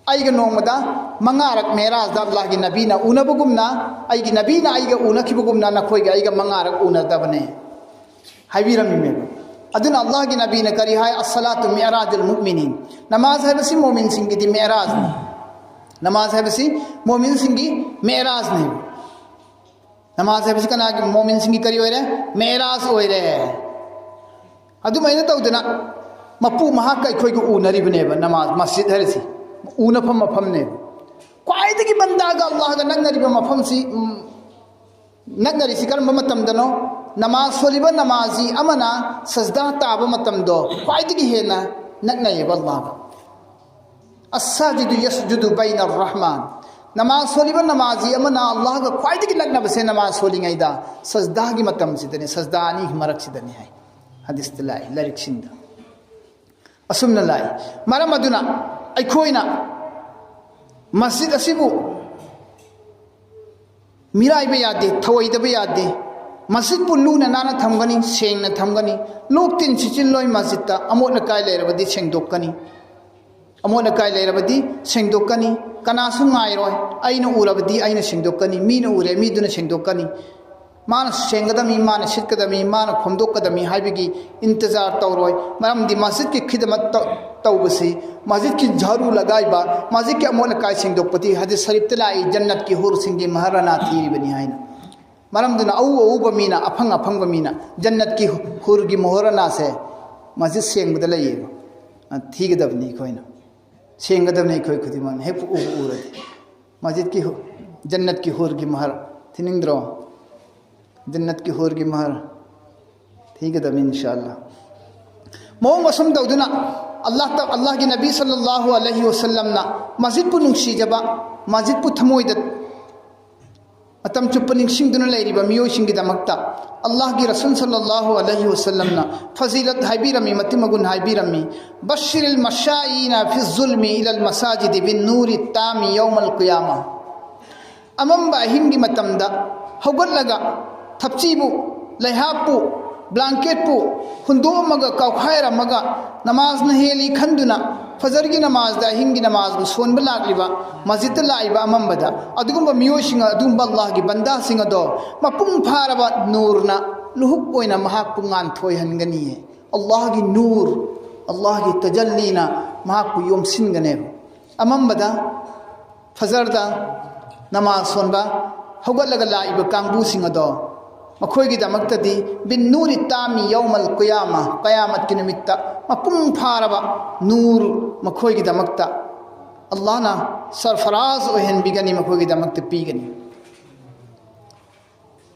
ꯑꯩꯒ ꯅꯣꯡꯃꯗ ꯃꯉꯥꯔꯛ ꯃꯦꯔꯥꯖꯗ ꯑꯜꯂꯥꯍꯒꯤ ꯅꯕꯤꯅ ꯎꯅꯕꯒꯨꯝꯅ, ꯑꯩꯒꯤ ꯅꯕꯤꯅ ꯑꯩꯒ ꯎꯅꯈꯤꯕꯒꯨꯝꯅ ꯅꯈꯣꯏꯒ ꯑꯩꯒ ꯃꯉꯥꯔꯛ ꯎꯅꯗꯕꯅꯦ꯫ ꯍꯥꯏꯕꯤꯔꯝꯃꯤꯃꯦꯕ꯫ ꯑꯗꯨꯅ ꯑꯜꯂꯥꯍꯒꯤ ꯅꯕꯤꯅ ꯀꯔꯤ ꯍꯥꯏ? "ꯑꯁꯂꯥꯇꯨ ꯃꯤꯑꯔꯥꯖꯨꯜ ꯃꯨꯑꯃꯤꯅꯤꯟ"꯫ ꯅꯃꯥꯖ ꯍꯥꯏꯕꯁꯤ ꯃꯣꯃꯤꯟꯁꯤꯡꯒꯤꯗꯤ ꯃꯤꯑꯔꯥꯖꯅꯤ꯫ ꯅꯃꯥꯖ ꯍꯥꯏꯕꯁꯤ ꯃꯣꯃꯤꯟꯁꯤꯡꯒꯤ ꯃꯤꯑꯔꯥꯖꯅꯦꯕ꯫ ꯅꯃꯥꯖ ꯍꯥꯏꯕꯁꯤ ꯀꯅꯥꯒꯤ? ꯃꯣꯃꯤꯟꯁꯤꯡꯒꯤ ꯀꯔꯤ ꯑꯣꯏꯔꯦ? ꯃꯤꯑꯔꯥꯖ ꯑꯣꯏꯔꯦ꯫ ꯑꯗꯨꯃꯥꯏꯅ ꯇꯧꯗꯅ ꯃꯄꯨ ꯃꯍꯥꯛꯀ ꯑꯩꯈꯣꯏꯒ ꯎꯅꯔꯤꯕꯅꯦꯕ꯫ ꯅꯃꯥꯖ ꯃꯁꯖꯤꯗ ꯍꯥꯏꯔꯤꯁꯤ ꯎꯅꯐꯝ ꯃꯐꯝꯅꯦꯕ꯫ ꯈ꯭ꯋꯥꯏꯗꯒꯤ ꯕꯟꯗꯥꯒ ꯑꯜꯂꯥꯍꯒ ꯅꯛꯅꯔꯤꯕ ꯃꯐꯝꯁꯤ, ꯎꯝ, ꯅꯛꯅꯔꯤꯁꯤ ꯀꯔꯝꯕ ꯃꯇꯝꯗꯅꯣ? ꯅꯃꯥꯖ ꯁꯣꯜꯂꯤꯕ ꯅꯃꯥꯖꯤ ꯑꯃꯅ ꯁꯖꯗꯥ ꯇꯥꯕ ꯃꯇꯝꯗꯣ ꯈ꯭ꯋꯥꯏꯗꯒꯤ ꯍꯦꯟꯅ ꯅꯛꯅꯩꯌꯦꯕ ꯑꯜꯂꯥꯍꯒ꯫ "ꯑꯁꯁꯥꯖꯤꯗꯨ ꯌꯁꯖꯨꯗꯨ ꯕꯩꯅ ꯔꯍꯃꯥꯟ"꯫ ꯅꯃꯥꯖ ꯁꯣꯜꯂꯤꯕ ꯅꯃꯥꯖꯤ ꯑꯃꯅ ꯑꯜꯂꯥꯍꯒ ꯈ꯭ꯋꯥꯏꯗꯒꯤ ꯅꯛꯅꯕꯁꯦ ꯅꯃꯥꯖ ꯁꯣꯜꯂꯤꯉꯩꯗ ꯁꯖꯗꯥꯒꯤ ꯃꯇꯝꯁꯤꯗꯅꯤ, ꯁꯖꯗꯥ ꯑꯅꯤꯒꯤ ꯃꯔꯛꯁꯤꯗꯅꯤ ꯍꯥꯏ꯫ ꯍꯗꯤꯁꯇ ꯂꯥꯛꯏ, ꯂꯥꯏꯔꯤꯛꯁꯤꯡꯗ꯫ ꯑꯁꯨꯝꯅ ꯂꯥꯛꯏ꯫ ꯃꯔꯝ ꯑꯗꯨꯅ ꯑꯩꯈꯣꯏꯅ ꯃꯁꯖꯤꯗ ꯑꯁꯤꯕꯨ ꯃꯤꯔꯥꯏꯕ ꯌꯥꯗꯦ, ꯊꯧꯑꯣꯏꯗꯕ ꯌꯥꯗꯦ꯫ ꯃꯁꯖꯤꯗꯄꯨ ꯂꯨꯅ ꯅꯥꯟꯅ ꯊꯝꯒꯅꯤ, ꯁꯦꯡꯅ ꯊꯝꯒꯅꯤ꯫ ꯂꯣꯛ ꯇꯤꯟ ꯁꯤꯠꯆꯤꯜꯂꯣꯏ ꯃꯁꯖꯤꯗꯇ꯫ ꯑꯃꯣꯠ ꯑꯀꯥꯏ ꯂꯩꯔꯕꯗꯤ ꯁꯦꯡꯗꯣꯛꯀꯅꯤ꯫ ꯑꯃꯣꯠ ꯑꯀꯥꯏ ꯂꯩꯔꯕꯗꯤ ꯁꯦꯡꯗꯣꯛꯀꯅꯤ꯫ ꯀꯅꯥꯁꯨ ꯉꯥꯏꯔꯣꯏ꯫ ꯑꯩꯅ ꯎꯔꯕꯗꯤ ꯑꯩꯅ ꯁꯦꯡꯗꯣꯛꯀꯅꯤ, ꯃꯤꯅ ꯎꯔꯦ, ꯃꯤꯗꯨꯅ ꯁꯦꯡꯗꯣꯛꯀꯅꯤ꯫ ꯃꯥꯅ ꯁꯦꯡꯒꯗꯕꯅꯤ, ꯃꯥꯅ ꯁꯤꯠꯀꯗꯕꯅꯤ, ꯃꯥꯅ ꯈꯣꯝꯗꯣꯛꯀꯗꯕꯅꯤ ꯍꯥꯏꯕꯒꯤ ꯏꯟꯇꯖꯥꯔ ꯇꯧꯔꯣꯏ꯫ ꯃꯔꯝꯗꯤ ꯃꯁꯖꯤꯗꯀꯤ ꯈꯤꯗꯃꯠ ꯇꯧ-, ꯇꯧꯕꯁꯤ, ꯃꯁꯖꯤꯗꯀꯤ ꯖꯥꯔꯨ ꯂꯒꯥꯏꯕ, ꯃꯁꯖꯤꯗꯀꯤ ꯑꯃꯣꯠ ꯑꯀꯥꯏ ꯁꯦꯡꯗꯣꯛꯄꯗꯤ ꯍꯗꯤꯁ ꯁꯔꯤꯐꯇ ꯂꯥꯛꯏ, ꯖꯟꯅꯠꯀꯤ ꯍꯨꯔꯁꯤꯡꯒꯤ ꯃꯍꯔꯅꯥ ꯊꯤꯔꯤꯕꯅꯤ ꯍꯥꯏꯅ꯫ ꯃꯔꯝꯗꯨꯅ ꯑꯎ ꯑꯎꯕ ꯃꯤꯅ, ꯑꯐꯪ ꯑꯐꯪꯕ ꯃꯤꯅ ꯖꯟꯅꯠꯀꯤ ꯍꯨꯔꯒꯤ ꯃꯣꯍꯔꯅꯥꯁꯦ ꯃꯁꯖꯤꯗ ꯁꯦꯡꯕꯗ ꯂꯩꯌꯦꯕ꯫ ꯊꯤꯒꯗꯕꯅꯤ ꯑꯩꯈꯣꯏꯅ, ꯁꯦꯡꯒꯗꯕꯅꯤ ꯑꯩꯈꯣꯏ ꯈꯨꯗꯤꯡꯃꯛꯅ꯫ ꯍꯦꯛ ꯎꯕ ꯎꯔꯗꯤ ꯃꯁꯖꯤꯗꯀꯤ ꯍꯨ-, ꯖꯟꯅꯠꯀꯤ ꯍꯨꯔꯒꯤ ꯃꯍꯔ ꯊꯤꯅꯤꯡꯗ꯭ꯔꯣ? ꯖꯟꯅꯠꯀꯤ ꯍꯨꯔꯒꯤ ꯃꯍꯔ ꯊꯤꯒꯗꯕꯅꯤ ꯏꯟꯁꯥ ꯑꯜꯂꯥ꯫ ꯃꯑꯣꯡ ꯑꯁꯨꯝ ꯇꯧꯗꯨꯅ ꯑꯜꯂꯥꯍ ꯇ-, ꯑꯜꯂꯥꯍꯒꯤ ꯅꯕꯤ ꯁꯜꯂꯜꯂꯥꯍꯨ ꯑꯂꯩꯍꯤ ꯋꯁꯜꯂꯝꯅ ꯃꯁꯖꯤꯗꯄꯨ ꯅꯨꯡꯁꯤꯖꯕ, ꯃꯁꯖꯤꯗꯄꯨ ꯊꯃꯣꯏꯗ ꯃꯇꯝ ꯆꯨꯞꯄ ꯅꯤꯡꯁꯤꯡꯗꯨꯅ ꯂꯩꯔꯤꯕ ꯃꯤꯑꯣꯏꯁꯤꯡꯒꯤꯗꯃꯛꯇ ꯑꯜꯂꯥꯍꯒꯤ ꯔꯁꯨꯜ ꯁꯜꯂꯜꯂꯥꯍꯨ ꯑꯂꯩꯍꯤ ꯋꯁꯜꯂꯝꯅ ꯐꯖꯤꯂꯠ ꯍꯥꯏꯕꯤꯔꯝꯃꯤ, ꯃꯇꯤꯛ ꯃꯒꯨꯟ ꯍꯥꯏꯕꯤꯔꯝꯃꯤ꯫ "ꯕꯁꯤꯔꯤꯜ ꯃꯁꯥꯏꯅ ꯐꯤ ꯖꯨꯜꯃꯤ ꯏꯂꯜ ꯃꯁꯥꯖꯤꯗꯤ ꯕꯤꯟ ꯅꯨꯔꯤ ꯇꯥꯃꯤ ꯌꯧꯃꯜ ꯀꯤꯌꯥꯃꯥ"꯫ ꯑꯃꯝꯕ ꯑꯍꯤꯡꯒꯤ ꯃꯇꯝꯗ ꯍꯧꯒꯠꯂꯒ ꯊꯞꯆꯤꯕꯨ, ꯂꯩꯍꯥꯞꯄꯨ, ꯕ꯭ꯂꯥꯡꯀꯦꯠꯄꯨ ꯍꯨꯟꯗꯣꯛꯑꯝꯃꯒ, ꯀꯥꯎꯈꯥꯏꯔꯝꯃꯒ, ꯅꯃꯥꯖꯅ ꯍꯦꯜꯂꯤ ꯈꯟꯗꯨꯅ ꯐꯖꯔꯒꯤ ꯅꯃꯥꯖꯗ, ꯑꯍꯤꯡꯒꯤ ꯅꯃꯥꯖꯕꯨ ꯁꯣꯟꯕ ꯂꯥꯛꯂꯤꯕ, ꯃꯁꯖꯤꯗꯇ ꯂꯥꯛꯏꯕ ꯑꯃꯝꯕꯗ, ꯑꯗꯨꯒꯨꯝꯕ ꯃꯤꯑꯣꯏꯁꯤꯡ, ꯑꯗꯨꯒꯨꯝꯕ ꯑꯜꯂꯥꯍꯒꯤ ꯕꯟꯗꯥꯁꯤꯡ ꯑꯗꯣ ꯃꯄꯨꯡ ꯐꯥꯔꯕ ꯅꯨꯔꯅ ꯂꯨꯍꯨꯞ ꯑꯣꯏꯅ ꯃꯍꯥꯛꯄꯨ ꯉꯥꯟꯊꯣꯏꯍꯟꯒꯅꯤꯌꯦ꯫ ꯑꯜꯂꯥꯍꯒꯤ ꯅꯨꯔ, ꯑꯜꯂꯥꯍꯒꯤ ꯇꯖꯜꯂꯤꯅ ꯃꯍꯥꯛꯄꯨ ꯌꯣꯝꯁꯤꯟꯒꯅꯦꯕ꯫ ꯑꯃꯝꯕꯗ, ꯐꯖꯔꯗ ꯅꯃꯥꯖ ꯁꯣꯟꯕ ꯍꯧꯒꯠꯂꯒ ꯂꯥꯛꯏꯕ ꯀꯥꯡꯕꯨꯁꯤꯡ ꯑꯗꯣ, ꯃꯈꯣꯏꯒꯤꯗꯃꯛꯇꯗꯤ ꯕꯤꯟ ꯅꯨꯔꯤ ꯇꯥꯃꯤ ꯌꯧꯃꯜ ꯀꯌꯥꯃ, ꯀꯌꯥꯃꯠꯀꯤ ꯅꯨꯃꯤꯠꯇ ꯃꯄꯨꯡ ꯐꯥꯔꯕ ꯅꯨꯔ ꯃꯈꯣꯏꯒꯤꯗꯃꯛꯇ ꯑꯜꯂꯥꯍꯅ ꯁꯔꯐꯔꯥꯖ ꯑꯣꯏꯍꯟꯕꯤꯒꯅꯤ, ꯃꯈꯣꯏꯒꯤꯗꯃꯛꯇ ꯄꯤꯒꯅꯤ꯫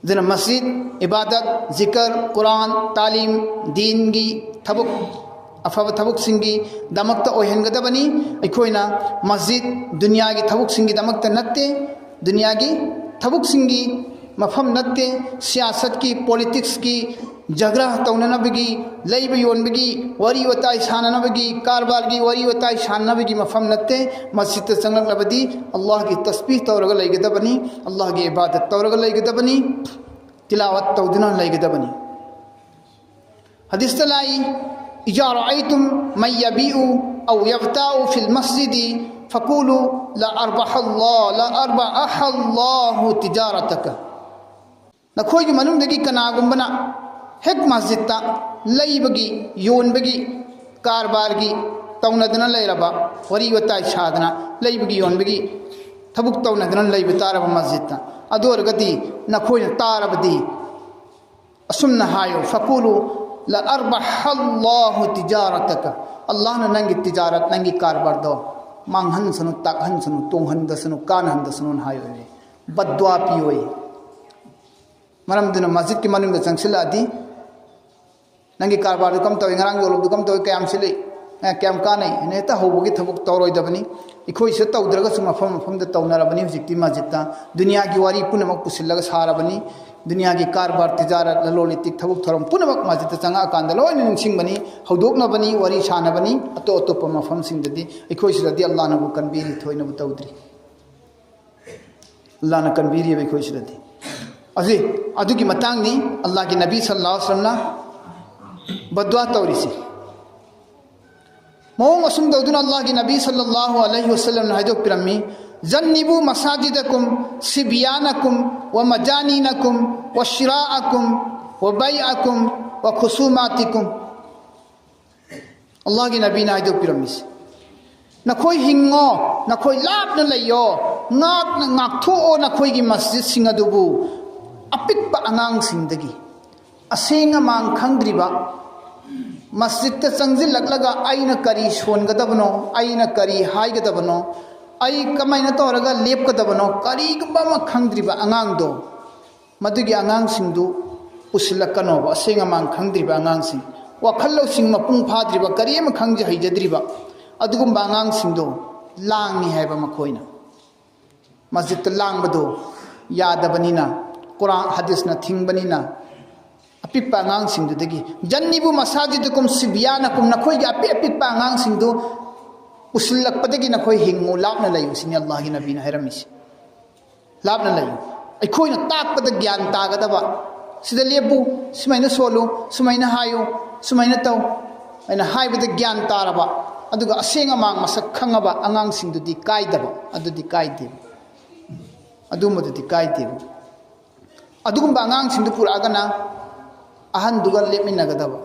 ꯑꯗꯨꯅ ꯃꯁꯖꯤꯗ, ꯏꯕꯥꯗꯠ, ꯖꯤꯀꯔ, ꯀꯨꯔꯥꯟ, ꯇꯥꯂꯤꯝ, ꯗꯤꯟꯒꯤ ꯊꯕꯛ, ꯑꯐꯕ ꯊꯕꯛꯁꯤꯡꯒꯤꯗꯃꯛꯇ ꯑꯣꯏꯍꯟꯒꯗꯕꯅꯤ꯫ ꯑꯩꯈꯣꯏꯅ ꯃꯁꯖꯤꯗ ꯗꯨꯅꯤꯌꯥꯒꯤ ꯊꯕꯛꯁꯤꯡꯒꯤꯗꯃꯛꯇ ꯅꯠꯇꯦ, ꯗꯨꯅꯤꯌꯥꯒꯤ ꯊꯕꯛꯁꯤꯡꯒꯤ ꯃꯐꯝ ꯅꯠꯇꯦ, ꯁꯤꯌꯥꯁꯠꯀꯤ, ꯄꯣꯂꯤꯇꯤꯛꯁꯀꯤ, ꯖꯒ꯭ꯔꯥ ꯇꯧꯅꯅꯕꯒꯤ, ꯂꯩꯕ ꯌꯣꯟꯕꯒꯤ, ꯋꯥꯔꯤ ꯋꯥꯇꯥꯏ ꯁꯥꯟꯅꯅꯕꯒꯤ, ꯀꯔꯕꯥꯔꯒꯤ ꯋꯥꯔꯤ ꯋꯥꯇꯥꯏ ꯁꯥꯟꯅꯅꯕꯒꯤ ꯃꯐꯝ ꯅꯠꯇꯦ꯫ ꯃꯁꯖꯤꯗꯇ ꯆꯪꯂꯛꯂꯕꯗꯤ ꯑꯜꯂꯥꯍꯒꯤ ꯇꯁꯕꯤꯍ ꯇꯧꯔꯒ ꯂꯩꯒꯗꯕꯅꯤ, ꯑꯜꯂꯥꯍꯒꯤ ꯏꯕꯥꯗꯠ ꯇꯧꯔꯒ ꯂꯩꯒꯗꯕꯅꯤ, ꯇꯤꯂꯥꯋꯠ ꯇꯧꯗꯨꯅ ꯂꯩꯒꯗꯕꯅꯤ꯫ ꯍꯗꯤꯁꯇ ꯂꯥꯛꯏ, "إذا رأيتم من يبيع أو يبتاع في المسجد فقولوا لا أربح الله، لا أربح الله تجارتك." ꯅꯈꯣꯏꯒꯤ ꯃꯅꯨꯡꯗꯒꯤ ꯀꯅꯥꯒꯨꯝꯕꯅ ꯍꯦꯛ ꯃꯁꯖꯤꯗꯇ ꯂꯩꯕꯒꯤ, ꯌꯣꯟꯕꯒꯤ, ꯀꯔꯕꯥꯔꯒꯤ ꯇꯧꯅꯗꯅ ꯂꯩꯔꯕ, ꯋꯥꯔꯤ ꯋꯥꯇꯥꯏ ꯁꯥꯗꯅ ꯂꯩꯕꯒꯤ, ꯌꯣꯟꯕꯒꯤ ꯊꯕꯛ ꯇꯧꯅꯗꯅ ꯂꯩꯕ ꯇꯥꯔꯕ ꯃꯁꯖꯤꯗꯇ, ꯑꯗꯨ ꯑꯣꯏꯔꯒꯗꯤ ꯅꯈꯣꯏꯅ ꯇꯥꯔꯕꯗꯤ, ꯑꯁꯨꯝꯅ ꯍꯥꯏꯌꯨ, "ꯐꯀꯨꯂꯨ ꯂ ꯑꯔꯕꯍꯜꯂꯥꯍꯨ ꯇꯤꯖꯥꯔꯇꯀ", ꯑꯜꯂꯥꯍꯅ ꯅꯪꯒꯤ ꯇꯤꯖꯥꯔꯠ, ꯅꯪꯒꯤ ꯀꯔꯕꯥꯔꯗꯣ ꯃꯥꯡꯍꯟꯁꯅꯨ, ꯇꯥꯛꯍꯟꯁꯅꯨ, ꯇꯣꯡꯍꯟꯗꯁꯅꯨ, ꯀꯥꯟꯅꯍꯟꯗꯁꯅꯨꯅ ꯍꯥꯏꯌꯣꯏ꯫ ꯕꯗ꯭ꯋꯥ ꯄꯤꯌꯣꯏ꯫ ꯃꯔꯝꯗꯨꯅ ꯃꯁꯖꯤꯗꯀꯤ ꯃꯅꯨꯡꯗ ꯆꯪꯁꯤꯜꯂꯛꯑꯗꯤ, "ꯅꯪꯒꯤ ꯀꯔꯕꯥꯔꯗꯨ ꯀꯝ ꯇꯧꯏ? ꯉꯔꯥꯡ ꯌꯣꯜꯂꯨꯕꯗꯨ ꯀꯝ ꯇꯧꯏ? ꯀꯌꯥꯝ ꯁꯤꯠꯂꯤ? ꯑꯦ, ꯀꯌꯥꯝ ꯀꯥꯟꯅꯩ?" ꯍꯥꯏꯅ ꯍꯦꯛꯇ ꯍꯧꯕꯒꯤ ꯊꯕꯛ ꯇꯧꯔꯣꯏꯗꯕꯅꯤ꯫ ꯑꯩꯈꯣꯏꯁꯤꯗ ꯇꯧꯗ꯭ꯔꯒꯁꯨ ꯃꯐꯝ ꯃꯐꯝꯗ ꯇꯧꯅꯔꯕꯅꯤ꯫ ꯍꯧꯖꯤꯛꯇꯤ ꯃꯁꯖꯤꯗꯇ ꯗꯨꯅꯤꯌꯥꯒꯤ ꯋꯥꯔꯤ ꯄꯨꯝꯅꯃꯛ ꯄꯨꯁꯤꯜꯂꯒ ꯁꯥꯔꯕꯅꯤ꯫ ꯗꯨꯅꯤꯌꯥꯒꯤ ꯀꯔꯕꯥꯔ, ꯇꯤꯖꯥꯔꯠ, ꯂꯂꯣꯟ ꯏꯇꯤꯛ, ꯊꯕꯛ ꯊꯧꯔꯝ ꯄꯨꯝꯅꯃꯛ ꯃꯁꯖꯤꯗꯇ ꯆꯪꯉꯛꯑꯀꯥꯟꯗ ꯂꯣꯏꯅ ꯅꯤꯡꯁꯤꯡꯕꯅꯤ, ꯍꯧꯗꯣꯛꯅꯕꯅꯤ, ꯋꯥꯔꯤ ꯁꯥꯟꯅꯕꯅꯤ꯫ ꯑꯇꯣꯞ ꯑꯇꯣꯞꯄ ꯃꯐꯝꯁꯤꯡꯗꯗꯤ ꯑꯩꯈꯣꯏ ꯁꯤꯗꯗꯤ ꯑꯜꯂꯥꯍꯅꯕꯨ ꯀꯟꯕꯤꯔꯤ, ꯊꯣꯏꯅꯕꯨ ꯇꯧꯗ꯭ꯔꯤ꯫ ꯑꯜꯂꯥꯍꯅ ꯀꯟꯕꯤꯔꯤꯕ ꯑꯩꯈꯣꯏ ꯁꯤꯗꯗꯤ꯫ ꯑꯗꯨ, ꯑꯗꯨꯒꯤ ꯃꯇꯥꯡꯅꯤ ꯑꯜꯂꯥꯍꯒꯤ ꯅꯕꯤ ꯁꯜꯂꯜꯂꯥꯍꯨ ꯑꯂꯩꯍꯤ ꯋꯁꯜꯂꯝꯅ ꯕꯗ꯭ꯋꯥ ꯇꯧꯔꯤꯁꯤ꯫ ꯃꯑꯣꯡ ꯑꯁꯨꯝ ꯇꯧꯗꯨꯅ ꯑꯜꯂꯥꯍꯒꯤ ꯅꯕꯤ ꯁꯜꯂꯜꯂꯥꯍꯨ ꯑꯂꯩꯍꯤ ꯋꯁꯜꯂꯝꯅ ꯍꯥꯏꯗꯣꯛꯄꯤꯔꯝꯃꯤ, "ꯖꯟꯅꯤꯕꯨ ꯃꯁꯥꯖꯤꯗꯀꯨꯝ ꯁꯤꯕꯤꯌꯥꯅꯀꯨꯝ ꯋ ꯃꯖꯥꯅꯤꯅꯀꯨꯝ ꯋ ꯁꯤꯔꯥꯑꯀꯨꯝ وبيعكم وخصوماتكم. ꯑꯜꯂꯥꯍꯒꯤ ꯅꯕꯤꯅ ꯍꯥꯏꯗꯣꯛꯄꯤꯔꯝꯃꯤꯁꯦ, ꯅꯈꯣꯏ ꯍꯤꯡꯉꯣ, ꯅꯈꯣꯏ ꯂꯥꯞꯅ ꯂꯩꯌꯣ, ꯉꯥꯛꯅ ꯉꯥꯛꯊꯣꯛꯑꯣ ꯅꯈꯣꯏꯒꯤ ꯃꯁꯖꯤꯠꯁꯤꯡ ꯑꯗꯨꯕꯨ ꯑꯄꯤꯛꯄ ꯑꯉꯥꯡꯁꯤꯡꯗꯒꯤ, ꯑꯁꯦꯡ ꯑꯃꯥꯡ ꯈꯪꯗ꯭ꯔꯤꯕ, ꯃꯁꯖꯤꯠꯇ ꯆꯪꯁꯤꯜꯂꯛꯂꯒ ꯑꯩꯅ ꯀꯔꯤ ꯁꯣꯟꯒꯗꯕꯅꯣ, ꯑꯩꯅ ꯀꯔꯤ ꯍꯥꯏꯒꯗꯕꯅꯣ, ꯑꯩ ꯀꯃꯥꯏꯅ ꯇꯧꯔꯒ ꯂꯦꯞꯀꯗꯕꯅꯣ, ꯀꯔꯤꯒꯨꯝꯕ ꯑꯃ ꯈꯪꯗ꯭ꯔꯤꯕ ꯑꯉꯥꯡꯗꯣ, ꯃꯗꯨꯒꯤ ꯑꯉꯥꯡꯁꯤꯡꯗꯨ ꯄꯨꯁꯤꯜꯂꯛꯀꯅꯣꯕ꯫ ꯑꯁꯦꯡ ꯑꯃꯥꯡ ꯈꯪꯗ꯭ꯔꯤꯕ ꯑꯉꯥꯡꯁꯤꯡ, ꯋꯥꯈꯜ ꯂꯧꯁꯤꯡ ꯃꯄꯨꯡ ꯐꯥꯗ꯭ꯔꯤꯕ, ꯀꯔꯤ ꯑꯃ ꯈꯪꯖ ꯍꯩꯖꯗ꯭ꯔꯤꯕ ꯑꯗꯨꯒꯨꯝꯕ ꯑꯉꯥꯡꯁꯤꯡꯗꯣ ꯂꯥꯡꯉꯤ ꯍꯥꯏꯕ ꯃꯈꯣꯏꯅ꯫ ꯃꯁꯖꯤꯠꯇ ꯂꯥꯡꯕꯗꯣ ꯌꯥꯗꯕꯅꯤꯅ, ꯀꯨꯔꯥꯟ ꯍꯗꯤꯁꯅ ꯊꯤꯡꯕꯅꯤꯅ, ꯑꯄꯤꯛꯄ ꯑꯉꯥꯡꯁꯤꯡꯗꯨꯗꯒꯤ, "جنبوا مساجدكم صبيانكم", ꯅꯈꯣꯏꯒꯤ ꯑꯄꯤꯛ ꯑꯄꯤꯛꯄ ꯑꯉꯥꯡꯁꯤꯡꯗꯨ ꯄꯨꯁꯤꯜꯂꯛꯄꯗꯒꯤ ꯅꯈꯣꯏ ꯍꯤꯡꯉꯨ, ꯂꯥꯞꯅ ꯂꯩꯌꯨ ꯁꯤꯅꯤ ꯑꯜꯂꯥꯍꯒꯤ ꯅꯕꯤꯅ ꯍꯥꯏꯔꯝꯃꯤꯁꯤ꯫ ꯂꯥꯞꯅ ꯂꯩꯌꯨ꯫ ꯑꯩꯈꯣꯏꯅ ꯇꯥꯛꯄꯗ ꯒ꯭ꯌꯥꯟ ꯇꯥꯒꯗꯕ, "ꯁꯤꯗ ꯂꯦꯞꯄꯨ, ꯁꯨꯃꯥꯏꯅ ꯁꯣꯜꯂꯨ, ꯁꯨꯃꯥꯏꯅ ꯍꯥꯏꯌꯨ, ꯁꯨꯃꯥꯏꯅ ꯇꯧ" ꯍꯥꯏꯅ ꯍꯥꯏꯕꯗ ꯒ꯭ꯌꯥꯟ ꯇꯥꯔꯕ, ꯑꯗꯨꯒ ꯑꯁꯦꯡ ꯑꯃꯥꯡ ꯃꯁꯛ ꯈꯪꯉꯕ ꯑꯉꯥꯡꯁꯤꯡꯗꯨꯗꯤ ꯀꯥꯏꯗꯕ, ꯑꯗꯨꯗꯤ ꯀꯥꯏꯗꯦꯕ, ꯑꯗꯨꯝꯕꯗꯨꯗꯤ ꯀꯥꯏꯗꯦꯕ꯫ ꯑꯗꯨꯒꯨꯝꯕ ꯑꯉꯥꯡꯁꯤꯡꯗꯨ ꯄꯨꯔꯛꯑꯒꯅ ꯑꯍꯟꯗꯨꯒ ꯂꯦꯞꯃꯤꯟꯅꯒꯗꯕ,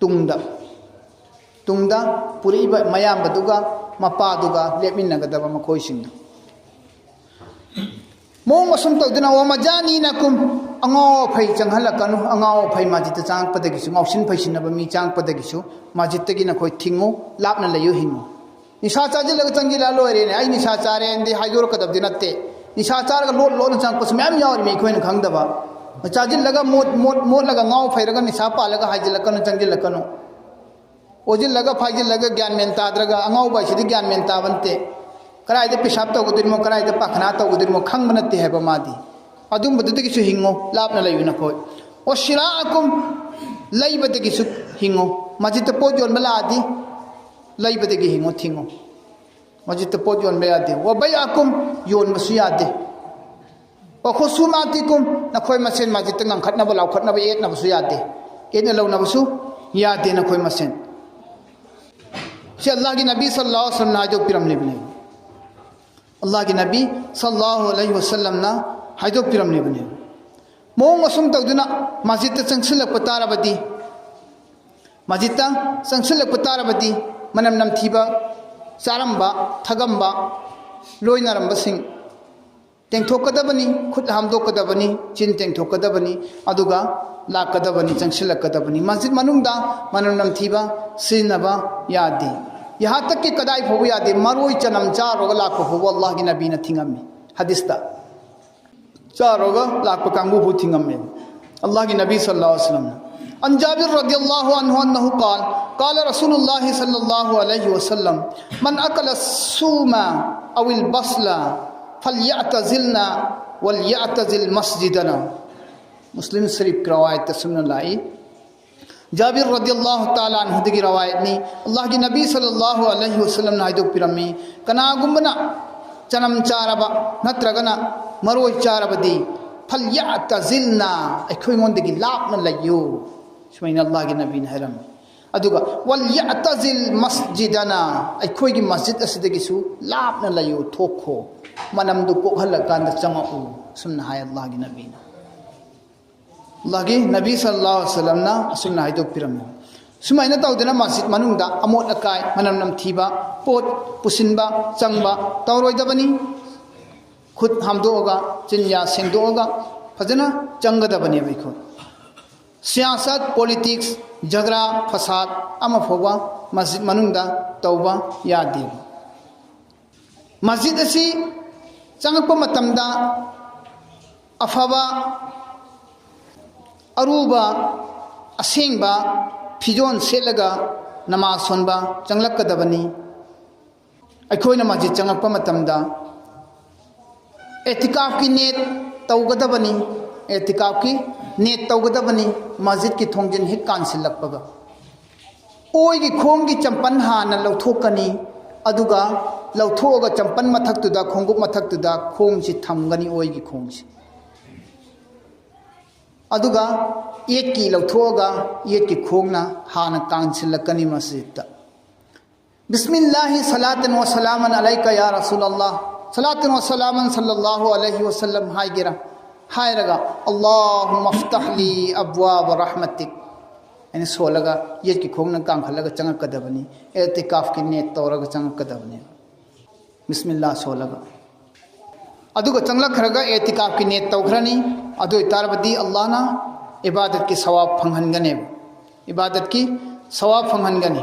ꯇꯨꯡꯗ, ꯇꯨꯡꯗ ꯄꯨꯔꯛꯏꯕ ꯃꯌꯥꯝꯕꯗꯨꯒ ꯃꯄꯥꯗꯨꯒ ꯂꯦꯞꯃꯤꯟꯅꯒꯗꯕ ꯃꯈꯣꯏꯁꯤꯡꯗꯨ꯫ ꯃꯑꯣꯡ ꯑꯁꯨꯝ ꯇꯧꯗꯨꯅ, "ومجانينكم", ꯑꯉꯥꯎ ꯑꯐꯩ ꯆꯪꯍꯜꯂꯛꯀꯅꯨ, ꯑꯉꯥꯎ ꯑꯐꯩ ꯃꯁꯖꯤꯠꯇ ꯆꯪꯉꯛꯄꯗꯒꯤꯁꯨ, ꯉꯥꯎꯁꯤꯟ ꯐꯩꯁꯤꯟꯅꯕ ꯃꯤ ꯆꯪꯉꯛꯄꯗꯒꯤꯁꯨ ꯃꯁꯖꯤꯠꯇꯒꯤ ꯅꯈꯣꯏ ꯊꯤꯡꯉꯨ, ꯂꯥꯞꯅ ꯂꯩꯌꯨ, ꯍꯤꯡꯉꯨ꯫ ꯅꯤꯁꯥ ꯆꯥꯁꯤꯜꯂꯒ ꯆꯪꯁꯤꯜꯂꯛꯑ ꯂꯣꯏꯔꯦꯅꯦ, "ꯑꯩ ꯅꯤꯁꯥ ꯆꯥꯔꯦ" ꯑꯅꯗꯤ ꯍꯥꯏꯗꯣꯔꯛꯀꯗꯕꯗꯤ ꯅꯠꯇꯦ꯫ ꯅꯤꯁꯥ ꯆꯥꯔꯒ ꯂꯣꯠ ꯂꯣꯠꯅ ꯆꯪꯉꯛꯄꯁꯨ ꯃꯌꯥꯝ ꯌꯥꯎꯔꯤꯃꯤ ꯑꯩꯈꯣꯏꯅ ꯈꯪꯗꯕ꯫ ꯆꯥꯁꯤꯜꯂꯒ ꯃꯣꯠ ꯃꯣꯠ ꯃꯣꯠꯂꯒ ꯉꯥꯎ ꯐꯩꯔꯒ ꯅꯤꯁꯥ ꯄꯥꯜꯂꯒ ꯍꯥꯏꯖꯤꯜꯂꯛꯀꯅꯨ, ꯆꯪꯁꯤꯜꯂꯛꯀꯅꯨ꯫ ꯑꯣꯁꯤꯜꯂꯒ ꯐꯥꯏꯖꯤꯜꯂꯒ ꯒ꯭ꯌꯥꯟ ꯃꯦꯟ ꯇꯥꯗ꯭ꯔꯒ, ꯑꯉꯥꯎꯕ ꯍꯥꯏꯁꯤꯗꯤ ꯒ꯭ꯌꯥꯟ ꯃꯦꯟ ꯇꯥꯕ ꯅꯠꯇꯦ꯫ ꯀꯗꯥꯏꯗ ꯄꯤꯁꯥꯞ ꯇꯧꯒꯗꯣꯏꯅꯣ, ꯀꯗꯥꯏꯗ ꯄꯥꯈꯅꯥ ꯇꯧꯒꯗꯣꯏꯅꯣ ꯈꯪꯕ ꯅꯠꯇꯦ ꯍꯥꯏꯕ ꯃꯥꯗꯤ꯫ ꯑꯗꯨꯝꯕꯗꯨꯗꯒꯤꯁꯨ ꯍꯤꯡꯉꯣ, ꯂꯥꯞꯅ ꯂꯩꯌꯨ ꯅꯈꯣꯏ꯫ "وشراءكم", ꯂꯩꯕꯗꯒꯤꯁꯨ ꯍꯤꯡꯉꯣ꯫ ꯃꯁꯖꯤꯠꯇ ꯄꯣꯠ ꯌꯣꯟꯕ ꯂꯥꯛꯑꯗꯤ ꯂꯩꯕꯗꯒꯤ ꯍꯤꯡꯉꯣ, ꯊꯤꯡꯉꯣ꯫ ꯃꯁꯖꯤꯠꯇ ꯄꯣꯠ ꯌꯣꯟꯕ ꯌꯥꯗꯦ꯫ "وبيعكم", ꯌꯣꯟꯕꯁꯨ ꯌꯥꯗꯦ꯫ "وخصوماتكم", ꯅꯈꯣꯏ ꯃꯁꯦꯟ ꯃꯁꯖꯤꯠꯇ ꯉꯪꯈꯠꯅꯕ, ꯂꯥꯎꯈꯠꯅꯕ, ꯌꯦꯠꯅꯕꯁꯨ ꯌꯥꯗꯦ꯫ ꯌꯦꯠꯅ ꯂꯧꯅꯕꯁꯨ ꯌꯥꯗꯦ ꯅꯈꯣꯏ ꯃꯁꯦꯟ꯫ ꯁꯤ ꯑꯜꯂꯥꯍꯒꯤ ꯅꯕꯤ ꯁꯜꯂꯜꯂꯥꯍꯨ ꯑꯂꯩꯍꯤ ꯋꯁꯜꯂꯝꯅ ꯍꯥꯏꯗꯣꯛꯄꯤꯔꯝꯂꯤꯕꯅꯤ꯫ ꯑꯜꯂꯥꯍꯒꯤ ꯅꯕꯤ ꯁꯜꯂꯜꯂꯥꯍꯨ ꯑꯂꯩꯍꯤ ꯋꯁꯜꯂꯝꯅ ꯍꯥꯏꯗꯣꯛꯄꯤꯔꯝꯂꯤꯕꯅꯤ꯫ ꯃꯑꯣꯡ ꯑꯁꯨꯝ ꯇꯧꯗꯨꯅ ꯃꯁꯖꯤꯠꯇ ꯆꯪꯁꯤꯜꯂꯛꯄ ꯇꯥꯔꯕꯗꯤ, ꯃꯁꯖꯤꯠꯇ ꯆꯪꯁꯤꯜꯂꯛꯄ ꯇꯥꯔꯕꯗꯤ, ꯃꯅꯝ ꯅꯝꯊꯤꯕ, ꯆꯥꯔꯝꯕ, ꯊꯛꯑꯝꯕ ꯂꯣꯏꯅꯔꯝꯕꯁꯤꯡ ꯇꯦꯡꯊꯣꯛꯀꯗꯕꯅꯤ, ꯈꯨꯠ ꯍꯥꯝꯗꯣꯛꯀꯗꯕꯅꯤ, ꯆꯤꯟ ꯇꯦꯡꯊꯣꯛꯀꯗꯕꯅꯤ, ꯑꯗꯨꯒ ꯂꯥꯛꯀꯗꯕꯅꯤ, ꯆꯪꯁꯤꯜꯂꯛꯀꯗꯕꯅꯤ꯫ ꯃꯁꯖꯤꯠ ꯃꯅꯨꯡꯗ ꯃꯅꯝ ꯅꯝꯊꯤꯕ ꯁꯤꯖꯤꯟꯅꯕ ꯌꯥꯗꯦ꯫ ꯌꯍꯥ ꯇꯛ ꯀꯤ ꯀꯗꯥꯏ ꯐꯥꯎꯕ ꯌꯥꯗꯦ, ꯃꯔꯣꯏ ꯆꯅꯝ ꯆꯥꯔꯨꯔꯒ ꯂꯥꯛꯄ ꯐꯥꯎꯕ ꯑꯜꯂꯥꯍꯒꯤ ꯅꯕꯤꯅ ꯊꯤꯡꯉꯝꯃꯤ꯫ ꯍꯗꯤꯁꯇ ꯆꯥꯔꯨꯔꯒ ꯂꯥꯛꯄ ꯀꯥꯡꯕꯨ ꯐꯥꯎ ꯊꯤꯡꯉꯝꯃꯦ ꯑꯜꯂꯥꯍꯒꯤ ꯅꯕꯤ ꯁꯜꯂꯜꯂꯥꯍꯨ ꯑꯂꯩꯍꯤ ꯋꯁꯜꯂꯝꯅ꯫ عن جابر رضي الله عنه أنه قال: قال رسول الله صلى الله عليه وسلم: من أكل السوم أو البصل فليعتزلنا وليعتزل مسجدنا. ꯃꯨꯁꯂꯤꯝ ꯁꯔꯤꯐꯀꯤ ꯔꯋꯥꯌꯠꯇ ꯑꯁꯨꯝꯅ ꯂꯥꯛꯏ꯫ ꯖꯥꯕꯤꯔ ꯔꯗꯤꯌꯜꯂꯥꯍꯨ ꯇꯥꯂꯥ ꯑꯟꯍꯨꯗꯒꯤ ꯔꯋꯥꯌꯠꯅꯤ꯫ ꯑꯜꯂꯥꯍꯒꯤ ꯅꯕꯤ ꯁꯜꯂꯜꯂꯥꯍꯨ ꯑꯂꯩꯍꯤ ꯋꯁꯜꯂꯝꯅ ꯍꯥꯏꯗꯣꯛꯄꯤꯔꯝꯃꯤ, ꯀꯅꯥꯒꯨꯝꯕꯅ ꯆꯅꯝ ꯆꯥꯔꯕ ꯅꯠꯇ꯭ꯔꯒꯅ ꯃꯔꯣꯏ ꯆꯥꯔꯕꯗꯤ, "ꯐꯜꯌꯥꯇꯖꯤꯜꯅꯥ", ꯑꯩꯈꯣꯏꯉꯣꯟꯗꯒꯤ ꯂꯥꯞꯅ ꯂꯩꯌꯨ, ꯁꯨꯃꯥꯏꯅ ꯑꯜꯂꯥꯍꯒꯤ ꯅꯕꯤꯅ ꯍꯥꯏꯔꯝꯃꯤ꯫ ꯑꯗꯨꯒ "ꯋꯜꯌꯥꯇꯖꯤꯜ ꯃꯁꯖꯤꯗꯅꯥ", ꯑꯩꯈꯣꯏꯒꯤ ꯃꯁꯖꯤꯗ ꯑꯁꯤꯗꯒꯤꯁꯨ ꯂꯥꯞꯅ ꯂꯩꯌꯨ, ꯊꯣꯛꯈꯣ, ꯃꯅꯝꯗꯨ ꯀꯣꯛꯍꯜꯂꯀꯥꯟꯗ ꯆꯪꯉꯛꯎ, ꯑꯁꯨꯝꯅ ꯍꯥꯏ ꯑꯜꯂꯥꯍꯒꯤ ꯅꯕꯤꯅ꯫ ꯑꯜꯂꯥꯍꯒꯤ ꯅꯕꯤ ꯁꯜꯂꯜꯂꯥꯍꯨ ꯑꯂꯩꯍꯤ ꯋꯁꯜꯂꯝꯅ ꯑꯁꯨꯝꯅ ꯍꯥꯏꯗꯣꯛꯄꯤꯔꯝꯃꯤ꯫ ꯁꯨꯃꯥꯏꯅ ꯇꯧꯗꯅ ꯃꯁꯖꯤꯗ ꯃꯅꯨꯡꯗ ꯑꯃꯣꯠ ꯑꯀꯥꯏ, ꯃꯅꯝ ꯅꯝꯊꯤꯕ ꯄꯣꯠ ꯄꯨꯁꯤꯟꯕ, ꯆꯪꯕ ꯇꯧꯔꯣꯏꯗꯕꯅꯤ꯫ ꯈꯨꯠ ꯍꯥꯝꯗꯣꯛꯑꯒ, ꯆꯤꯟꯌꯥ ꯁꯦꯡꯗꯣꯛꯑꯒ ꯐꯖꯅ ꯆꯪꯒꯗꯕꯅꯦꯕ ꯑꯩꯈꯣꯏ꯫ ꯁꯤꯌꯥꯁꯠ, ꯄꯣꯂꯤꯇꯤꯛꯁ, ꯖꯒ꯭ꯔꯥ, ꯐꯁꯥꯗ ꯑꯃ ꯐꯥꯎꯕ ꯃꯁꯖꯤꯗ ꯃꯅꯨꯡꯗ ꯇꯧꯕ ꯌꯥꯗꯦ꯫ ꯃꯁꯖꯤꯗ ꯑꯁꯤ ꯆꯪꯉꯛꯄ ꯃꯇꯝꯗ ꯑꯐꯕ, ꯑꯔꯨꯕ, ꯑꯁꯦꯡꯕ ꯐꯤꯖꯣꯜ ꯁꯦꯠꯂꯒ ꯅꯃꯥꯖ ꯁꯣꯟꯕ ꯆꯪꯂꯛꯀꯗꯕꯅꯤ꯫ ꯑꯩꯈꯣꯏꯅ ꯃꯁꯖꯤꯗ ꯆꯪꯉꯛꯄ ꯃꯇꯝꯗ ꯑꯦꯇꯤꯀꯥꯐꯀꯤ ꯅꯤꯌꯠ ꯇꯧꯒꯗꯕꯅꯤ꯫ ꯑꯦꯇꯤꯀꯥꯐꯀꯤ ꯅꯤꯌꯠ ꯇꯧꯒꯗꯕꯅꯤ꯫ ꯃꯁꯖꯤꯗꯀꯤ ꯊꯣꯡꯖꯤꯟ ꯍꯦꯛ ꯀꯥꯟꯁꯤꯜꯂꯛꯄꯒ ꯑꯣꯏꯒꯤ ꯈꯣꯡꯒꯤ ꯆꯝꯄꯜ ꯍꯥꯟꯅ ꯂꯧꯊꯣꯛꯀꯅꯤ, ꯑꯗꯨꯒ ꯂꯧꯊꯣꯛꯑꯒ ꯆꯝꯄꯜ ꯃꯊꯛꯇꯨꯗ, ꯈꯣꯡꯎꯞ ꯃꯊꯛꯇꯨꯗ ꯈꯣꯡꯁꯤ ꯊꯝꯒꯅꯤ, ꯑꯣꯏꯒꯤ ꯈꯣꯡꯁꯤ꯫ ꯑꯗꯨꯒ ꯌꯦꯠꯀꯤ ꯂꯧꯊꯣꯛꯑꯒ ꯌꯦꯠꯀꯤ ꯈꯣꯡꯅ ꯍꯥꯟꯅ ꯀꯥꯟꯁꯤꯜꯂꯛꯀꯅꯤ ꯃꯁꯖꯤꯗꯇ꯫ "ꯕꯤꯁꯃꯤꯜꯂꯥꯍꯤ ꯁꯂꯥꯇꯟ ꯋ ꯁꯂꯥꯃꯟ ꯑꯂꯩꯀ ꯌꯥ ꯔꯁꯨꯂꯜꯂꯥꯍ", "ꯁꯂꯥꯇꯟ ꯋ ꯁꯂꯥꯃꯟ ꯁꯜꯂꯜꯂꯥꯍꯨ ꯑꯂꯩꯍꯤ ꯋꯁꯜꯂꯝ" ꯍꯥꯏꯒꯦꯔꯥ, ꯍꯥꯏꯔꯒ, "ꯑꯜꯂꯥꯍꯨꯝꯃ ꯐꯇꯍ ꯂꯤ ꯑꯕꯋꯥꯕ ꯔꯍꯃꯇꯤꯛ" ꯑꯩꯅ ꯁꯣꯜꯂꯒ, ꯌꯦꯠꯀꯤ ꯈꯣꯡꯅ ꯀꯥꯡꯈꯠꯂꯒ ꯆꯪꯉꯛꯀꯗꯕꯅꯤ꯫ ꯑꯦꯇꯤꯀꯥꯐꯀꯤ ꯅꯦꯠ ꯇꯧꯔꯒ ꯆꯪꯉꯛꯀꯗꯕꯅꯤ꯫ ꯕꯤꯁꯃꯤꯜꯂꯥ ꯁꯣꯜꯂꯒ꯫ ꯑꯗꯨꯒ ꯆꯪꯂꯛꯈ꯭ꯔꯒ ꯑꯦꯇꯤꯀꯥꯐꯀꯤ ꯅꯦꯠ ꯇꯧꯈ꯭ꯔꯅꯤ꯫ ꯑꯗꯨ ꯑꯣꯏꯇꯥꯔꯕꯗꯤ ꯑꯜꯂꯥꯍꯅ ꯏꯕꯥꯗꯠꯀꯤ ꯁꯋꯥꯕ ꯐꯪꯍꯟꯒꯅꯦꯕ꯫ ꯏꯕꯥꯗꯠꯀꯤ ꯁꯋꯥꯕ ꯐꯪꯍꯟꯒꯅꯤ꯫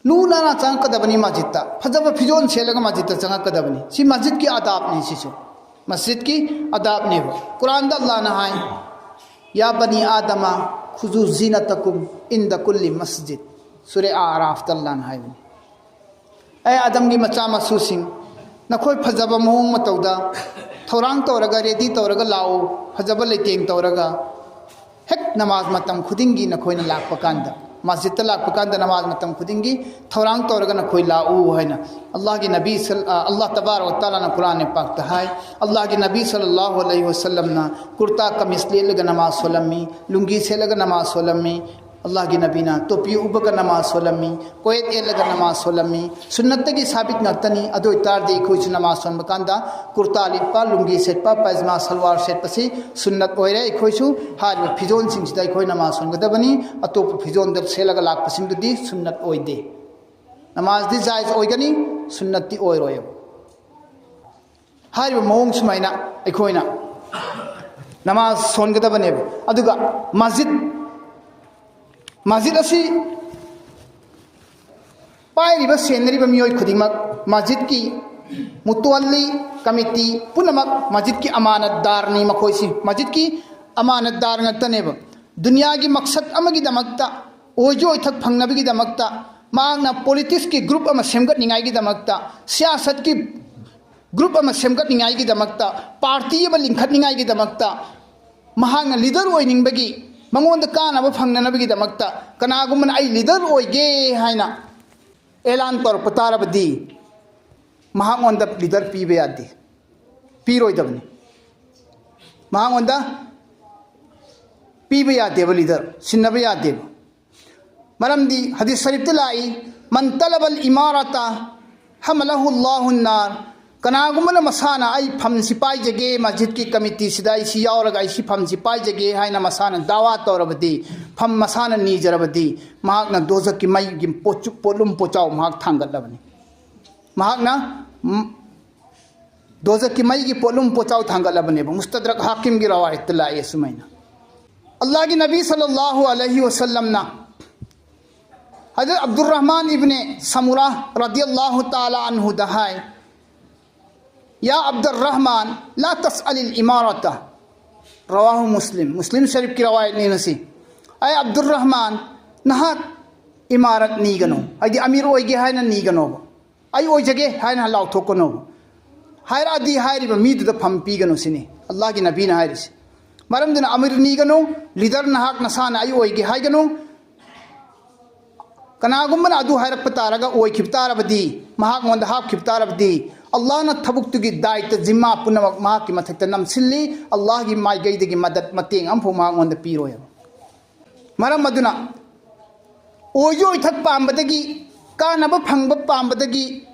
ꯂꯨ ꯅꯥꯟꯅ ꯆꯪꯉꯛꯀꯗꯕꯅꯤ ꯃꯁꯖꯤꯠꯇ꯫ ꯐꯖꯕ ꯐꯤꯖꯣꯜ ꯁꯦꯠꯂꯒ ꯃꯁꯖꯤꯠꯇ ꯆꯪꯉꯛꯀꯗꯕꯅꯤ꯫ ꯁꯤ ꯃꯁꯖꯤꯠꯀꯤ ꯑꯗꯥꯕꯅꯤ꯫ ꯁꯤꯁꯨ ꯃꯁꯖꯤꯠꯀꯤ ꯑꯗꯥꯕꯅꯦꯕ꯫ ꯀꯨꯔꯥꯟꯗ ꯑꯜꯂꯥꯍꯅ ꯍꯥꯏ, "ꯌꯥ ꯕꯅꯤ ꯑꯥꯗꯃ ꯈꯨꯖꯨ ꯖꯤꯅꯇꯀꯨꯝ ꯏꯟꯗ ꯀꯨꯜꯂꯤ ꯃꯁꯖꯤꯗ"꯫ ꯁꯨꯔꯦ ꯑꯥꯔꯥꯐꯇ ꯑꯜꯂꯥꯍꯅ ꯍꯥꯏꯕꯅꯤ꯫ "ꯑꯦ ꯑꯥꯗꯝꯒꯤ ꯃꯆꯥ ꯃꯁꯨꯁꯤꯡ, ꯅꯈꯣꯏ ꯐꯖꯕ ꯃꯑꯣꯡ ꯃꯇꯧꯗ ꯊꯧꯔꯥꯡ ꯇꯧꯔꯒ, ꯔꯦꯗꯤ ꯇꯧꯔꯒ ꯂꯥꯛꯎ, ꯐꯖꯕ ꯂꯩꯇꯦꯡ ꯇꯧꯔꯒ, ꯍꯦꯛ ꯅꯃꯥꯖ ꯃꯇꯝ ꯈꯨꯗꯤꯡꯒꯤ ꯅꯈꯣꯏꯅ ꯂꯥꯛꯄ ꯀꯥꯟꯗ, ꯃꯁꯖꯤꯠꯇ ꯂꯥꯛꯄ ꯀꯥꯟꯗ ꯅꯃꯥꯖ ꯃꯇꯝ ꯈꯨꯗꯤꯡꯒꯤ ꯊꯧꯔꯥꯡ ꯇꯧꯔꯒ ꯅꯈꯣꯏ ꯂꯥꯛꯎ" ꯍꯥꯏꯅ ꯑꯜꯂꯥꯍꯒꯤ ꯅꯕꯤ ꯁꯜ-, ꯑ, ꯑꯜꯂꯥꯍ ꯇꯕꯥꯔꯛ ꯋ ꯇꯥꯂꯥꯅ ꯀꯨꯔꯥꯟ ꯄꯥꯛꯇ ꯍꯥꯏ꯫ ꯑꯜꯂꯥꯍꯒꯤ ꯅꯕꯤ ꯁꯜꯂꯜꯂꯥꯍꯨ ꯑꯂꯩꯍꯤ ꯋꯁꯜꯂꯝꯅ ꯀꯨꯔꯇꯥ ꯀꯃꯤꯁ ꯂꯤꯠꯂꯒ ꯅꯃꯥꯖ ꯁꯣꯜꯂꯝꯃꯤ, ꯂꯨꯡꯒꯤ ꯁꯦꯠꯂꯒ ꯅꯃꯥꯖ ꯁꯣꯜꯂꯝꯃꯤ꯫ ꯑꯜꯂꯥꯍꯒꯤ ꯅꯕꯤꯅ ꯇꯣꯄꯤ ꯎꯞꯄꯒ ꯅꯃꯥꯖ ꯁꯣꯜꯂꯝꯃꯤ, ꯀꯣꯌꯦꯠ ꯌꯦꯠꯂꯒ ꯅꯃꯥꯖ ꯁꯣꯜꯂꯝꯃꯤ꯫ ꯁꯨꯟꯅꯠꯇꯒꯤ ꯁꯥꯕꯤꯠ ꯉꯥꯛꯇꯅꯤ꯫ ꯑꯗꯨ ꯑꯣꯏꯇꯥꯔꯗꯤ ꯑꯩꯈꯣꯏꯁꯨ ꯅꯃꯥꯖ ꯁꯣꯟꯕ ꯀꯥꯟꯗ ꯀꯨꯔꯇꯥ ꯂꯤꯠꯄ, ꯂꯨꯡꯒꯤ ꯁꯦꯠꯄ, ꯄꯥꯏꯖꯃꯥ ꯁꯜꯋꯥꯔ ꯁꯦꯠꯄꯁꯤ ꯁꯨꯟꯅꯠ ꯑꯣꯏꯔꯦ꯫ ꯑꯩꯈꯣꯏꯁꯨ ꯍꯥꯏꯔꯤꯕ ꯐꯤꯖꯣꯜꯁꯤꯡꯁꯤꯗ ꯑꯩꯈꯣꯏ ꯅꯃꯥꯖ ꯁꯣꯟꯒꯗꯕꯅꯤ꯫ ꯑꯇꯣꯞꯄ ꯐꯤꯖꯣꯜꯗ ꯁꯦꯠꯂꯒ ꯂꯥꯛꯄꯁꯤꯡꯗꯨꯗꯤ ꯁꯨꯟꯅꯠ ꯑꯣꯏꯗꯦ꯫ ꯅꯃꯥꯖꯗꯤ ꯖꯥꯏꯖ ꯑꯣꯏꯒꯅꯤ, ꯁꯨꯟꯅꯠꯇꯤ ꯑꯣꯏꯔꯣꯏꯕ꯫ ꯍꯥꯏꯔꯤꯕ ꯃꯑꯣꯡ ꯁꯨꯃꯥꯏꯅ ꯑꯩꯈꯣꯏꯅ ꯅꯃꯥꯖ ꯁꯣꯟꯒꯗꯕꯅꯦꯕ꯫ ꯑꯗꯨꯒ ꯃꯁꯖꯤꯗ, ꯃꯁꯖꯤꯗ ꯑꯁꯤ ꯄꯥꯏꯔꯤꯕ, ꯁꯦꯟꯅꯔꯤꯕ ꯃꯤꯑꯣꯏ ꯈꯨꯗꯤꯡꯃꯛ, ꯃꯁꯖꯤꯗꯀꯤ ꯃꯨꯇꯨꯋꯜꯂꯤ ꯀꯃꯤꯇꯤ ꯄꯨꯝꯅꯃꯛ ꯃꯁꯖꯤꯗꯀꯤ ꯑꯃꯥꯅꯠꯗꯥꯔꯅꯤ꯫ ꯃꯈꯣꯏꯁꯤ ꯃꯁꯖꯤꯗꯀꯤ ꯑꯃꯥꯅꯠꯗꯥꯔ ꯉꯥꯛꯇꯅꯦꯕ꯫ ꯗꯨꯅꯤꯌꯥꯒꯤ ꯃꯛꯁꯠ ꯑꯃꯒꯤꯗꯃꯛꯇ, ꯑꯣꯏꯖ ꯑꯣꯏꯊꯛ ꯐꯪꯅꯕꯒꯤꯗꯃꯛꯇ, ꯃꯍꯥꯛꯅ ꯄꯣꯂꯤꯇꯤꯛꯁꯀꯤ ꯒ꯭ꯔꯨꯞ ꯑꯃ ꯁꯦꯝꯒꯠꯅꯤꯡꯉꯥꯏꯒꯤꯗꯃꯛꯇ, ꯁꯤꯌꯥꯁꯠꯀꯤ ꯒ꯭ꯔꯨꯞ ꯑꯃ ꯁꯦꯝꯒꯠꯅꯤꯡꯉꯥꯏꯒꯤꯗꯃꯛꯇ, ꯄꯥꯔꯇꯤ ꯑꯃ ꯂꯤꯡꯈꯠꯅꯤꯡꯉꯥꯏꯒꯤꯗꯃꯛꯇ, ꯃꯍꯥꯛꯅ ꯂꯤꯗꯔ ꯑꯣꯏꯅꯤꯡꯕꯒꯤ, ꯃꯉꯣꯟꯗ ꯀꯥꯟꯅꯕ ꯐꯪꯅꯅꯕꯒꯤꯗꯃꯛꯇ, ꯀꯅꯥꯒꯨꯝꯕꯅ "ꯑꯩ ꯂꯤꯗꯔ ꯑꯣꯏꯒꯦ" ꯍꯥꯏꯅ ꯑꯦꯂꯥꯟ ꯇꯧꯔꯛꯄ ꯇꯥꯔꯕꯗꯤ, ꯃꯍꯥꯛꯉꯣꯟꯗ ꯂꯤꯗꯔ ꯄꯤꯕ ꯌꯥꯗꯦ, ꯄꯤꯔꯣꯏꯗꯕꯅꯤ꯫ ꯃꯍꯥꯛꯉꯣꯟꯗ ꯄꯤꯕ ꯌꯥꯗꯦꯕ, ꯂꯤꯗꯔ ꯁꯤꯟꯅꯕ ꯌꯥꯗꯦꯕ꯫ ꯃꯔꯝꯗꯤ ꯍꯗꯤꯁ ꯁꯔꯤꯐꯇ ꯂꯥꯛꯏ, "ꯃꯟ ꯇꯂꯕꯜ ꯏꯃꯥꯔꯥꯇ ꯍꯃꯂꯍꯨ ꯑꯜꯂꯥꯍꯨꯟ ꯅꯥꯔ", ꯀꯅꯥꯒꯨꯝꯕꯅ ꯃꯁꯥꯅ "ꯑꯩ ꯐꯝꯁꯤ ꯄꯥꯏꯖꯒꯦ, ꯃꯁꯖꯤꯗꯀꯤ ꯀꯃꯤꯇꯤꯁꯤꯗ ꯑꯩ ꯁꯤ ꯌꯥꯎꯔꯒ ꯑꯩ ꯁꯤ ꯐꯝꯁꯤ ꯄꯥꯏꯖꯒꯦ" ꯍꯥꯏꯅ ꯃꯁꯥꯅ ꯗꯥꯋꯥ ꯇꯧꯔꯕꯗꯤ, ꯐꯝ ꯃꯁꯥꯅ ꯅꯤꯖꯔꯕꯗꯤ, ꯃꯍꯥꯛꯅ ꯗꯣꯖꯈꯀꯤ ꯃꯩꯒꯤ ꯄꯣꯠꯆꯨ-, ꯄꯣꯠꯂꯨꯝ ꯄꯣꯠꯆꯥꯎ ꯃꯍꯥꯛ ꯊꯥꯡꯒꯠꯂꯕꯅꯤ꯫ ꯃꯍꯥꯛꯅ, ꯎꯝ, ꯗꯣꯖꯈꯀꯤ ꯃꯩꯒꯤ ꯄꯣꯠꯂꯨꯝ ꯄꯣꯠꯆꯥꯎ ꯊꯥꯡꯒꯠꯂꯕꯅꯦꯕ꯫ ꯃꯨꯁꯇꯗ꯭ꯔꯛ ꯍꯥꯀꯤꯝꯒꯤ ꯔꯋꯥꯌꯠꯇ ꯂꯥꯛꯑꯦ ꯑꯁꯨꯃꯥꯏꯅ꯫ ꯑꯜꯂꯥꯍꯒꯤ ꯅꯕꯤ ꯁꯜꯂꯜꯂꯥꯍꯨ ꯑꯂꯩꯍꯤ ꯋꯁꯜꯂꯝꯅ ꯍꯖꯔꯠ ꯑꯕꯗꯨꯔꯔꯍꯃꯥꯟ ꯏꯕꯅꯦ ꯁꯃꯨꯔꯥ ꯔꯗꯤꯌꯜꯂꯥꯍꯨ ꯇꯥꯂꯥ ꯑꯟꯍꯨꯗ ꯍꯥꯏ, "ꯌꯥ ꯑꯕꯗꯨꯔꯔꯍꯃꯥꯟ, ꯂꯥ ꯇꯁꯑꯂꯤꯜ ꯏꯃꯥꯔꯥꯇ"꯫ ꯔꯋꯥꯍꯨ ꯃꯨꯁꯂꯤꯝ꯫ ꯃꯨꯁꯂꯤꯝ ꯁꯔꯤꯐꯀꯤ ꯔꯋꯥꯌꯠꯅꯤ ꯃꯁꯤ꯫ "ꯑꯩ ꯑꯕꯗꯨꯔꯔꯍꯃꯥꯟ, ꯅꯍꯥꯛ ꯏꯃꯥꯔꯠ ꯅꯤꯒꯅꯨ, ꯍꯥꯏꯗꯤ ꯑꯃꯤꯔ ꯑꯣꯏꯒꯦ ꯍꯥꯏꯅ ꯅꯤꯒꯅꯣꯕ, ꯑꯩ ꯑꯣꯏꯖꯒꯦ ꯍꯥꯏꯅ ꯂꯥꯎꯊꯣꯛꯀꯅꯣꯕ꯫ ꯍꯥꯏꯔꯛꯑꯗꯤ ꯍꯥꯏꯔꯤꯕ ꯃꯤꯗꯨꯗ ꯐꯝ ꯄꯤꯒꯅꯨ" ꯁꯤꯅꯤ ꯑꯜꯂꯥꯍꯒꯤ ꯅꯕꯤꯅ ꯍꯥꯏꯔꯤꯁꯤ꯫ ꯃꯔꯝꯗꯨꯅ ꯑꯃꯤꯔ ꯅꯤꯒꯅꯨ, ꯂꯤꯗꯔ ꯅꯍꯥꯛ ꯅꯁꯥꯅ "ꯑꯩ ꯑꯣꯏꯒꯦ" ꯍꯥꯏꯒꯅꯨ꯫ ꯀꯅꯥꯒꯨꯝꯕꯅ ꯑꯗꯨ ꯍꯥꯏꯔꯛꯄ ꯇꯥꯔꯒ ꯑꯣꯏꯈꯤꯕ ꯇꯥꯔꯕꯗꯤ, ꯃꯍꯥꯛꯉꯣꯟꯗ ꯍꯥꯞꯈꯤꯕ ꯇꯥꯔꯕꯗꯤ, ꯑꯜꯂꯥꯍꯅ ꯊꯕꯛꯇꯨꯒꯤ ꯗꯥꯏꯇ, ꯖꯤꯝꯃꯥ ꯄꯨꯝꯅꯃꯛ ꯃꯍꯥꯛꯀꯤ ꯃꯊꯛꯇ ꯅꯝꯁꯤꯜꯂꯤ꯫ ꯑꯜꯂꯥꯍꯒꯤ ꯃꯥꯏꯀꯩꯗꯒꯤ ꯃꯗꯠ, ꯃꯇꯦꯡ ꯑꯃꯐꯥꯎ ꯃꯍꯥꯛꯉꯣꯟꯗ ꯄꯤꯔꯣꯏꯕ꯫ ꯃꯔꯝ ꯑꯗꯨꯅ ꯑꯣꯏꯖ ꯑꯣꯏꯊꯛ ꯄꯥꯝꯕꯗꯒꯤ, ꯀꯥꯟꯅꯕ ꯐꯪꯕ ꯄꯥꯝꯕꯗꯒꯤ,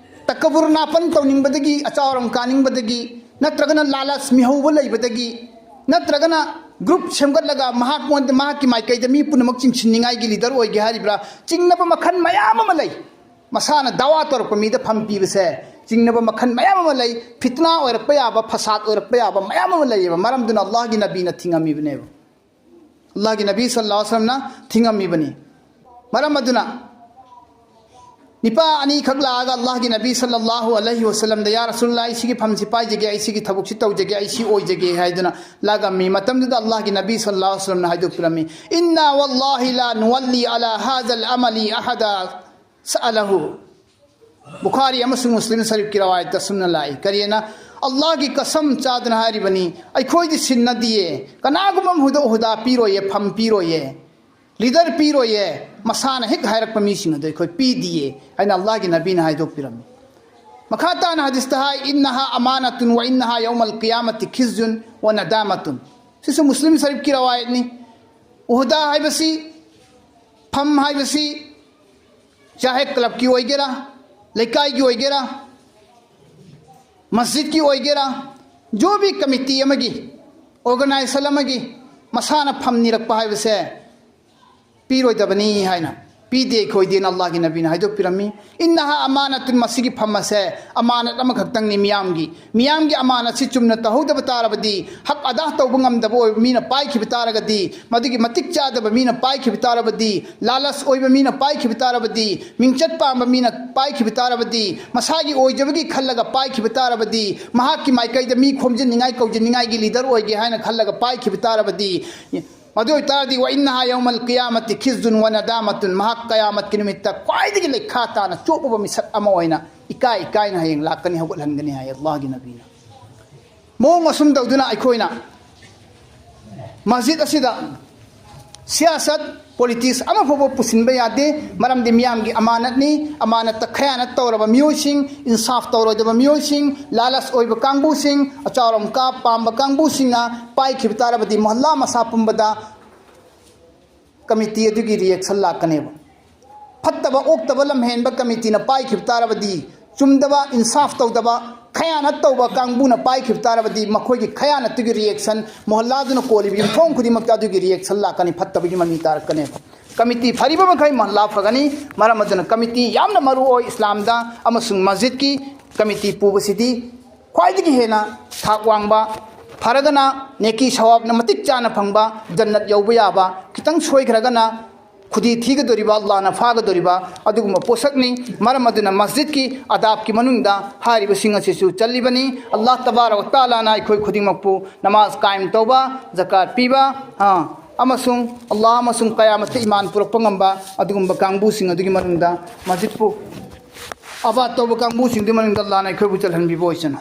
ꯇꯀꯕꯨꯔ ꯅꯥꯄꯟ ꯇꯧꯅꯤꯡꯕꯗꯒꯤ, ꯑꯆꯥꯎꯔꯝ ꯀꯥꯅꯤꯡꯕꯗꯒꯤ, ꯅꯠꯇ꯭ꯔꯒꯅ ꯂꯥꯂꯁ, ꯃꯤꯍꯧꯕ ꯂꯩꯕꯗꯒꯤ, ꯅꯠꯇ꯭ꯔꯒꯅ ꯒ꯭ꯔꯨꯞ ꯁꯦꯝꯒꯠꯂꯒ ꯃꯍꯥꯛꯉꯣꯟꯗ, ꯃꯍꯥꯛꯀꯤ ꯃꯥꯏꯀꯩꯗ ꯃꯤ ꯄꯨꯝꯅꯃꯛ ꯆꯤꯡꯁꯤꯟꯅꯤꯡꯉꯥꯏꯒꯤ ꯂꯤꯗꯔ ꯑꯣꯏꯒꯦ ꯍꯥꯏꯔꯤꯕ꯭ꯔꯥ? ꯆꯤꯡꯅꯕ ꯃꯈꯜ ꯃꯌꯥꯝ ꯑꯃ ꯂꯩ꯫ ꯃꯁꯥꯅ ꯗꯥꯋꯥ ꯇꯧꯔꯛꯄ ꯃꯤꯗ ꯐꯝ ꯄꯤꯕꯁꯦ ꯆꯤꯡꯅꯕ ꯃꯈꯜ ꯃꯌꯥꯝ ꯑꯃ ꯂꯩ꯫ ꯐꯤꯠꯅꯥ ꯑꯣꯏꯔꯛꯄ ꯌꯥꯕ, ꯐꯁꯥꯗ ꯑꯣꯏꯔꯛꯄ ꯌꯥꯕ ꯃꯌꯥꯝ ꯑꯃ ꯂꯩꯌꯦꯕ꯫ ꯃꯔꯝꯗꯨꯅ ꯑꯜꯂꯥꯍꯒꯤ ꯅꯕꯤꯅ ꯊꯤꯡꯉꯝꯃꯤꯕꯅꯦꯕ꯫ ꯑꯜꯂꯥꯍꯒꯤ ꯅꯕꯤ ꯁꯜꯂꯜꯂꯥꯍꯨ ꯑꯂꯩꯍꯤ ꯋꯁꯜꯂꯝꯅ ꯊꯤꯡꯉꯝꯃꯤꯕꯅꯤ꯫ ꯃꯔꯝ ꯑꯗꯨꯅ ꯅꯤꯄꯥ ꯑꯅꯤꯈꯛ ꯂꯥꯛꯑꯒ ꯑꯜꯂꯥꯍꯒꯤ ꯅꯕꯤ ꯁꯜꯂꯜꯂꯥꯍꯨ ꯑꯂꯩꯍꯤ ꯋꯁꯜꯂꯝꯗ, "ꯌꯥ ꯔꯁꯨꯂꯜꯂꯥꯍ, ꯑꯩ ꯁꯤꯒꯤ ꯐꯝꯁꯤ ꯄꯥꯏꯖꯒꯦ, ꯑꯩ ꯁꯤꯒꯤ ꯊꯕꯛꯁꯤ ꯇꯧꯖꯒꯦ, ꯑꯩ ꯁꯤ ꯑꯣꯏꯖꯒꯦ" ꯍꯥꯏꯗꯨꯅ ꯂꯥꯛꯑꯝꯃꯤ꯫ ꯃꯇꯝꯗꯨꯗ ꯑꯜꯂꯥꯍꯒꯤ ꯅꯕꯤ ꯁꯜꯂꯜꯂꯥꯍꯨ ꯑꯂꯩꯍꯤ ꯋꯁꯜꯂꯝꯅ ꯍꯥꯏꯗꯣꯛꯄꯤꯔꯝꯃꯤ, "ꯏꯟꯅꯥ ꯋꯜꯂꯥꯍꯤ ꯂꯥ ꯅꯨꯋꯜꯂꯤ ꯑꯂꯥ ꯍꯥꯖꯜ ꯑꯃꯂꯤ ꯑꯍꯗꯥ ꯁꯑꯂꯍꯨ"꯫ ꯕꯨꯈꯥꯔꯤ ꯑꯃꯁꯨꯡ ꯃꯨꯁꯂꯤꯝ ꯁꯔꯤꯐꯀꯤ ꯔꯋꯥꯌꯠꯇ ꯑꯁꯨꯝꯅ ꯂꯥꯛꯏ꯫ ꯀꯔꯤꯅ? "ꯑꯜꯂꯥꯍꯒꯤ ꯀꯁꯝ ꯆꯥꯗꯨꯅ ꯍꯥꯏꯔꯤꯕꯅꯤ, ꯑꯩꯈꯣꯏꯗꯤ ꯁꯤꯟꯅꯗꯤꯌꯦ, ꯀꯅꯥꯒꯨꯝꯕ ꯑꯃ ꯍꯨꯗ ꯎꯍꯗꯥ ꯄꯤꯔꯣꯏꯌꯦ, ꯐꯝ ꯄꯤꯔꯣꯏꯌꯦ, ꯂꯤꯗꯔ ꯄꯤꯔꯣꯏꯌꯦ, ꯃꯁꯥꯅ ꯍꯦꯛ ꯍꯥꯏꯔꯛꯄ ꯃꯤꯁꯤꯡ ꯑꯗꯨ ꯑꯩꯈꯣꯏ ꯄꯤꯗꯤꯌꯦ" ꯍꯥꯏꯅ ꯑꯜꯂꯥꯍꯒꯤ ꯅꯕꯤꯅ ꯍꯥꯏꯗꯣꯛꯄꯤꯔꯝꯃꯤ꯫ ꯃꯈꯥ ꯇꯥꯅ ꯍꯗꯤꯁꯇ ꯍꯥꯏ, "ꯏꯟꯅꯍꯥ ꯑꯃꯥꯅꯥꯇꯨꯟ ꯋꯥ ꯏꯟꯅꯍꯥ ꯌꯧꯃꯜ ꯀꯤꯌꯥꯃꯇꯤ ꯈꯤꯖꯨꯟ ꯋꯥ ꯅꯗꯥꯃꯥꯇꯨꯟ"꯫ ꯁꯤꯁꯨ ꯃꯨꯁꯂꯤꯝ ꯁꯔꯤꯐꯀꯤ ꯔꯋꯥꯌꯠꯅꯤ꯫ ꯎꯍꯗꯥ ꯍꯥꯏꯕꯁꯤ, ꯐꯝ ꯍꯥꯏꯕꯁꯤ, ꯆꯥꯍꯦ ꯀ꯭ꯂꯕꯀꯤ ꯑꯣꯏꯒꯦꯔꯥ, ꯂꯩꯀꯥꯏꯒꯤ ꯑꯣꯏꯒꯦꯔꯥ, ꯃꯁꯖꯤꯗꯀꯤ ꯑꯣꯏꯒꯦꯔꯥ, ꯖꯣ ꯚꯤ ꯀꯃꯤꯇꯤ ꯑꯃꯒꯤ, ꯑꯣꯔꯒꯅꯥꯏꯖꯦꯁꯟ ꯑꯃꯒꯤ ꯃꯁꯥꯅ ꯐꯝ ꯅꯤꯔꯛꯄ ꯍꯥꯏꯕꯁꯦ ꯄꯤꯔꯣꯏꯗꯕꯅꯤ ꯍꯥꯏꯅ, ꯄꯤꯗꯦ ꯑꯩꯈꯣꯏꯗꯤꯅ ꯑꯜꯂꯥꯍꯒꯤ ꯅꯕꯤꯅ ꯍꯥꯏꯗꯣꯛꯄꯤꯔꯝꯃꯤ꯫ ꯏꯟꯅꯍꯥ ꯑꯃꯥꯅꯇꯨꯟ, ꯃꯁꯤꯒꯤ ꯐꯝ ꯑꯁꯦ ꯑꯃꯥꯅꯠ ꯑꯃꯈꯛꯇꯪꯅꯤ ꯃꯤꯌꯥꯝꯒꯤ꯫ ꯃꯤꯌꯥꯝꯒꯤ ꯑꯃꯥꯅꯠꯁꯤ ꯆꯨꯝꯅ ꯇꯧꯍꯧꯗꯕ ꯇꯥꯔꯕꯗꯤ, ꯍꯛ ꯑꯗꯥ ꯇꯧꯕ ꯉꯝꯗꯕ ꯑꯣꯏꯕ ꯃꯤꯅ ꯄꯥꯏꯈꯤꯕ ꯇꯥꯔꯒꯗꯤ, ꯃꯗꯨꯒꯤ ꯃꯇꯤꯛ ꯆꯥꯗꯕ ꯃꯤꯅ ꯄꯥꯏꯈꯤꯕ ꯇꯥꯔꯕꯗꯤ, ꯂꯥꯂꯁ ꯑꯣꯏꯕ ꯃꯤꯅ ꯄꯥꯏꯈꯤꯕ ꯇꯥꯔꯕꯗꯤ, ꯃꯤꯡꯆꯠ ꯄꯥꯝꯕ ꯃꯤꯅ ꯄꯥꯏꯈꯤꯕ ꯇꯥꯔꯕꯗꯤ, ꯃꯁꯥꯒꯤ ꯑꯣꯏꯖꯕꯒꯤ ꯈꯜꯂꯒ ꯄꯥꯏꯈꯤꯕ ꯇꯥꯔꯕꯗꯤ, ꯃꯍꯥꯛꯀꯤ ꯃꯥꯏꯀꯩꯗ ꯃꯤ ꯈꯣꯝꯖꯤꯟꯅꯤꯡꯉꯥꯏ ꯀꯧꯖꯤꯟꯅꯤꯡꯉꯥꯏꯒꯤ ꯂꯤꯗꯔ ꯑꯣꯏꯒꯦ ꯍꯥꯏꯅ ꯈꯜꯂꯒ ꯄꯥꯏꯈꯤꯕ ꯇꯥꯔꯕꯗꯤ, ꯃꯗꯨ ꯑꯣꯏꯇꯥꯔꯗꯤ, "ꯋꯥ ꯏꯟꯅꯍꯥ ꯌꯧꯃꯜ ꯀꯤꯌꯥꯃꯠꯇꯤ ꯈꯤꯖꯨꯟ ꯋꯥ ꯅꯗꯥꯃꯠꯇꯨꯟ", ꯃꯍꯥꯛ ꯀꯌꯥꯃꯠꯀꯤ ꯅꯨꯃꯤꯠꯇ ꯈ꯭ꯋꯥꯏꯗꯒꯤ ꯂꯩꯈꯥ ꯇꯥꯅ ꯆꯣꯞꯄꯕ ꯃꯤꯁꯛ ꯑꯃ ꯑꯣꯏꯅ ꯏꯀꯥꯏ ꯏꯀꯥꯏꯅ ꯍꯌꯦꯡ ꯂꯥꯛꯀꯅꯤ, ꯍꯧꯒꯠꯍꯟꯒꯅꯤ ꯍꯥꯏ ꯑꯜꯂꯥꯍꯒꯤ ꯅꯕꯤꯅ꯫ ꯃꯑꯣꯡ ꯑꯁꯨꯝ ꯇꯧꯗꯨꯅ ꯑꯩꯈꯣꯏꯅ ꯃꯁꯖꯤꯗ ꯑꯁꯤꯗ ꯁꯤꯌꯥꯁꯠ, ꯄꯣꯂꯤꯇꯤꯛꯁ ꯑꯃꯐꯥꯎꯕ ꯄꯨꯁꯤꯟꯕ ꯌꯥꯗꯦ꯫ ꯃꯔꯝꯗꯤ ꯃꯤꯌꯥꯝꯒꯤ ꯑꯃꯥꯅꯠꯅꯤ꯫ ꯑꯃꯥꯅꯠꯇ ꯈꯌꯥꯅꯠ ꯇꯧꯔꯕ ꯃꯤꯑꯣꯏꯁꯤꯡ, ꯏꯟꯁꯥꯐ ꯇꯧꯔꯣꯏꯗꯕ ꯃꯤꯑꯣꯏꯁꯤꯡ, ꯂꯥꯂꯁ ꯑꯣꯏꯕ ꯀꯥꯡꯕꯨꯁꯤꯡ, ꯑꯆꯥꯎꯔꯝ ꯀꯥ ꯄꯥꯝꯕ ꯀꯥꯡꯕꯨꯁꯤꯡꯅ ꯄꯥꯏꯈꯤꯕ ꯇꯥꯔꯕꯗꯤ, ꯃꯍꯜꯂꯥ ꯃꯁꯥ ꯄꯨꯝꯕꯗ ꯀꯃꯤꯇꯤ ꯑꯗꯨꯒꯤ ꯔꯤꯌꯦꯛꯁꯟ ꯂꯥꯛꯀꯅꯦꯕ꯫ ꯐꯠꯇꯕ ꯑꯣꯛꯇꯕ ꯂꯝꯍꯦꯟꯕ ꯀꯃꯤꯇꯤꯅ ꯄꯥꯏꯈꯤꯕ ꯇꯥꯔꯕꯗꯤ, ꯆꯨꯝꯗꯕ, ꯏꯟꯁꯥꯐ ꯇꯧꯗꯕ, ꯈꯌꯥꯅꯠ ꯇꯧꯕ ꯀꯥꯡꯕꯨꯅ ꯄꯥꯏꯈꯤꯕ ꯇꯥꯔꯕꯗꯤ, ꯃꯈꯣꯏꯒꯤ ꯈꯌꯥꯅꯠꯇꯨꯒꯤ ꯔꯤꯌꯦꯛꯁꯟ ꯃꯣꯍꯜꯂꯥꯗꯨꯅ ꯀꯣꯜꯂꯤꯕ ꯌꯨꯝꯊꯣꯡ ꯈꯨꯗꯤꯡꯃꯛꯇ ꯑꯗꯨꯒꯤ ꯔꯤꯌꯦꯛꯁꯟ ꯂꯥꯛꯀꯅꯤ, ꯐꯠꯇꯕꯒꯤ ꯃꯃꯤ ꯇꯥꯔꯛꯀꯅꯦꯕ꯫ ꯀꯃꯤꯇꯤ ꯐꯔꯤꯕ ꯃꯈꯩ ꯃꯣꯍꯜꯂꯥ ꯐꯒꯅꯤ꯫ ꯃꯔꯝ ꯑꯗꯨꯅ ꯀꯃꯤꯇꯤ ꯌꯥꯝꯅ ꯃꯔꯨ ꯑꯣꯏ ꯏꯁꯂꯥꯝꯗ, ꯑꯃꯁꯨꯡ ꯃꯁꯖꯤꯗꯀꯤ ꯀꯃꯤꯇꯤ ꯄꯨꯕꯁꯤꯗꯤ ꯈ꯭ꯋꯥꯏꯗꯒꯤ ꯍꯦꯟꯅ ꯊꯥꯛ ꯋꯥꯡꯕ, ꯐꯔꯒꯅ ꯅꯦꯀꯤ ꯁꯋꯥꯕꯅ ꯃꯇꯤꯛ ꯆꯥꯅ ꯐꯪꯕ, ꯖꯟꯅꯠ ꯌꯧꯕ ꯌꯥꯕ, ꯈꯤꯇꯪ ꯁꯣꯏꯈ꯭ꯔꯒꯅ ꯈꯨꯗꯤ ꯊꯤꯒꯗꯧꯔꯤꯕ, ꯑꯜꯂꯥꯍꯅ ꯐꯥꯒꯗꯧꯔꯤꯕ ꯑꯗꯨꯒꯨꯝꯕ ꯄꯣꯠꯁꯛꯅꯤ꯫ ꯃꯔꯝ ꯑꯗꯨꯅ ꯃꯁꯖꯤꯗꯀꯤ ꯑꯗꯥꯕꯀꯤ ꯃꯅꯨꯡꯗ ꯍꯥꯏꯔꯤꯕꯁꯤꯡ ꯑꯁꯤꯁꯨ ꯆꯜꯂꯤꯕꯅꯤ꯫ ꯑꯜꯂꯥꯍ ꯇꯕꯥꯔꯛ ꯋ ꯇꯥꯂꯥꯅ ꯑꯩꯈꯣꯏ ꯈꯨꯗꯤꯡꯃꯛꯄꯨ ꯅꯃꯥꯖ ꯀꯥꯏꯝ ꯇꯧꯕ, ꯖꯀꯥꯠ ꯄꯤꯕ, ꯑꯥ, ꯑꯃꯁꯨꯡ ꯑꯜꯂꯥꯍ ꯑꯃꯁꯨꯡ ꯀꯌꯥꯃꯠꯇ ꯏꯃꯥꯟ ꯄꯨꯔꯛꯄ ꯉꯝꯕ ꯑꯗꯨꯒꯨꯝꯕ ꯀꯥꯡꯕꯨꯁꯤꯡ ꯑꯗꯨꯒꯤ ꯃꯅꯨꯡꯗ, ꯃꯁꯖꯤꯗꯄꯨ ꯑꯕꯥꯗ ꯇꯧꯕ ꯀꯥꯡꯕꯨꯁꯤꯡꯗꯨꯒꯤ ꯃꯅꯨꯡꯗ ꯑꯜꯂꯥꯍꯅ ꯑꯩꯈꯣꯏꯕꯨ ꯆꯜꯍꯟꯕꯤꯕ ꯑꯣꯏꯁꯅꯨ꯫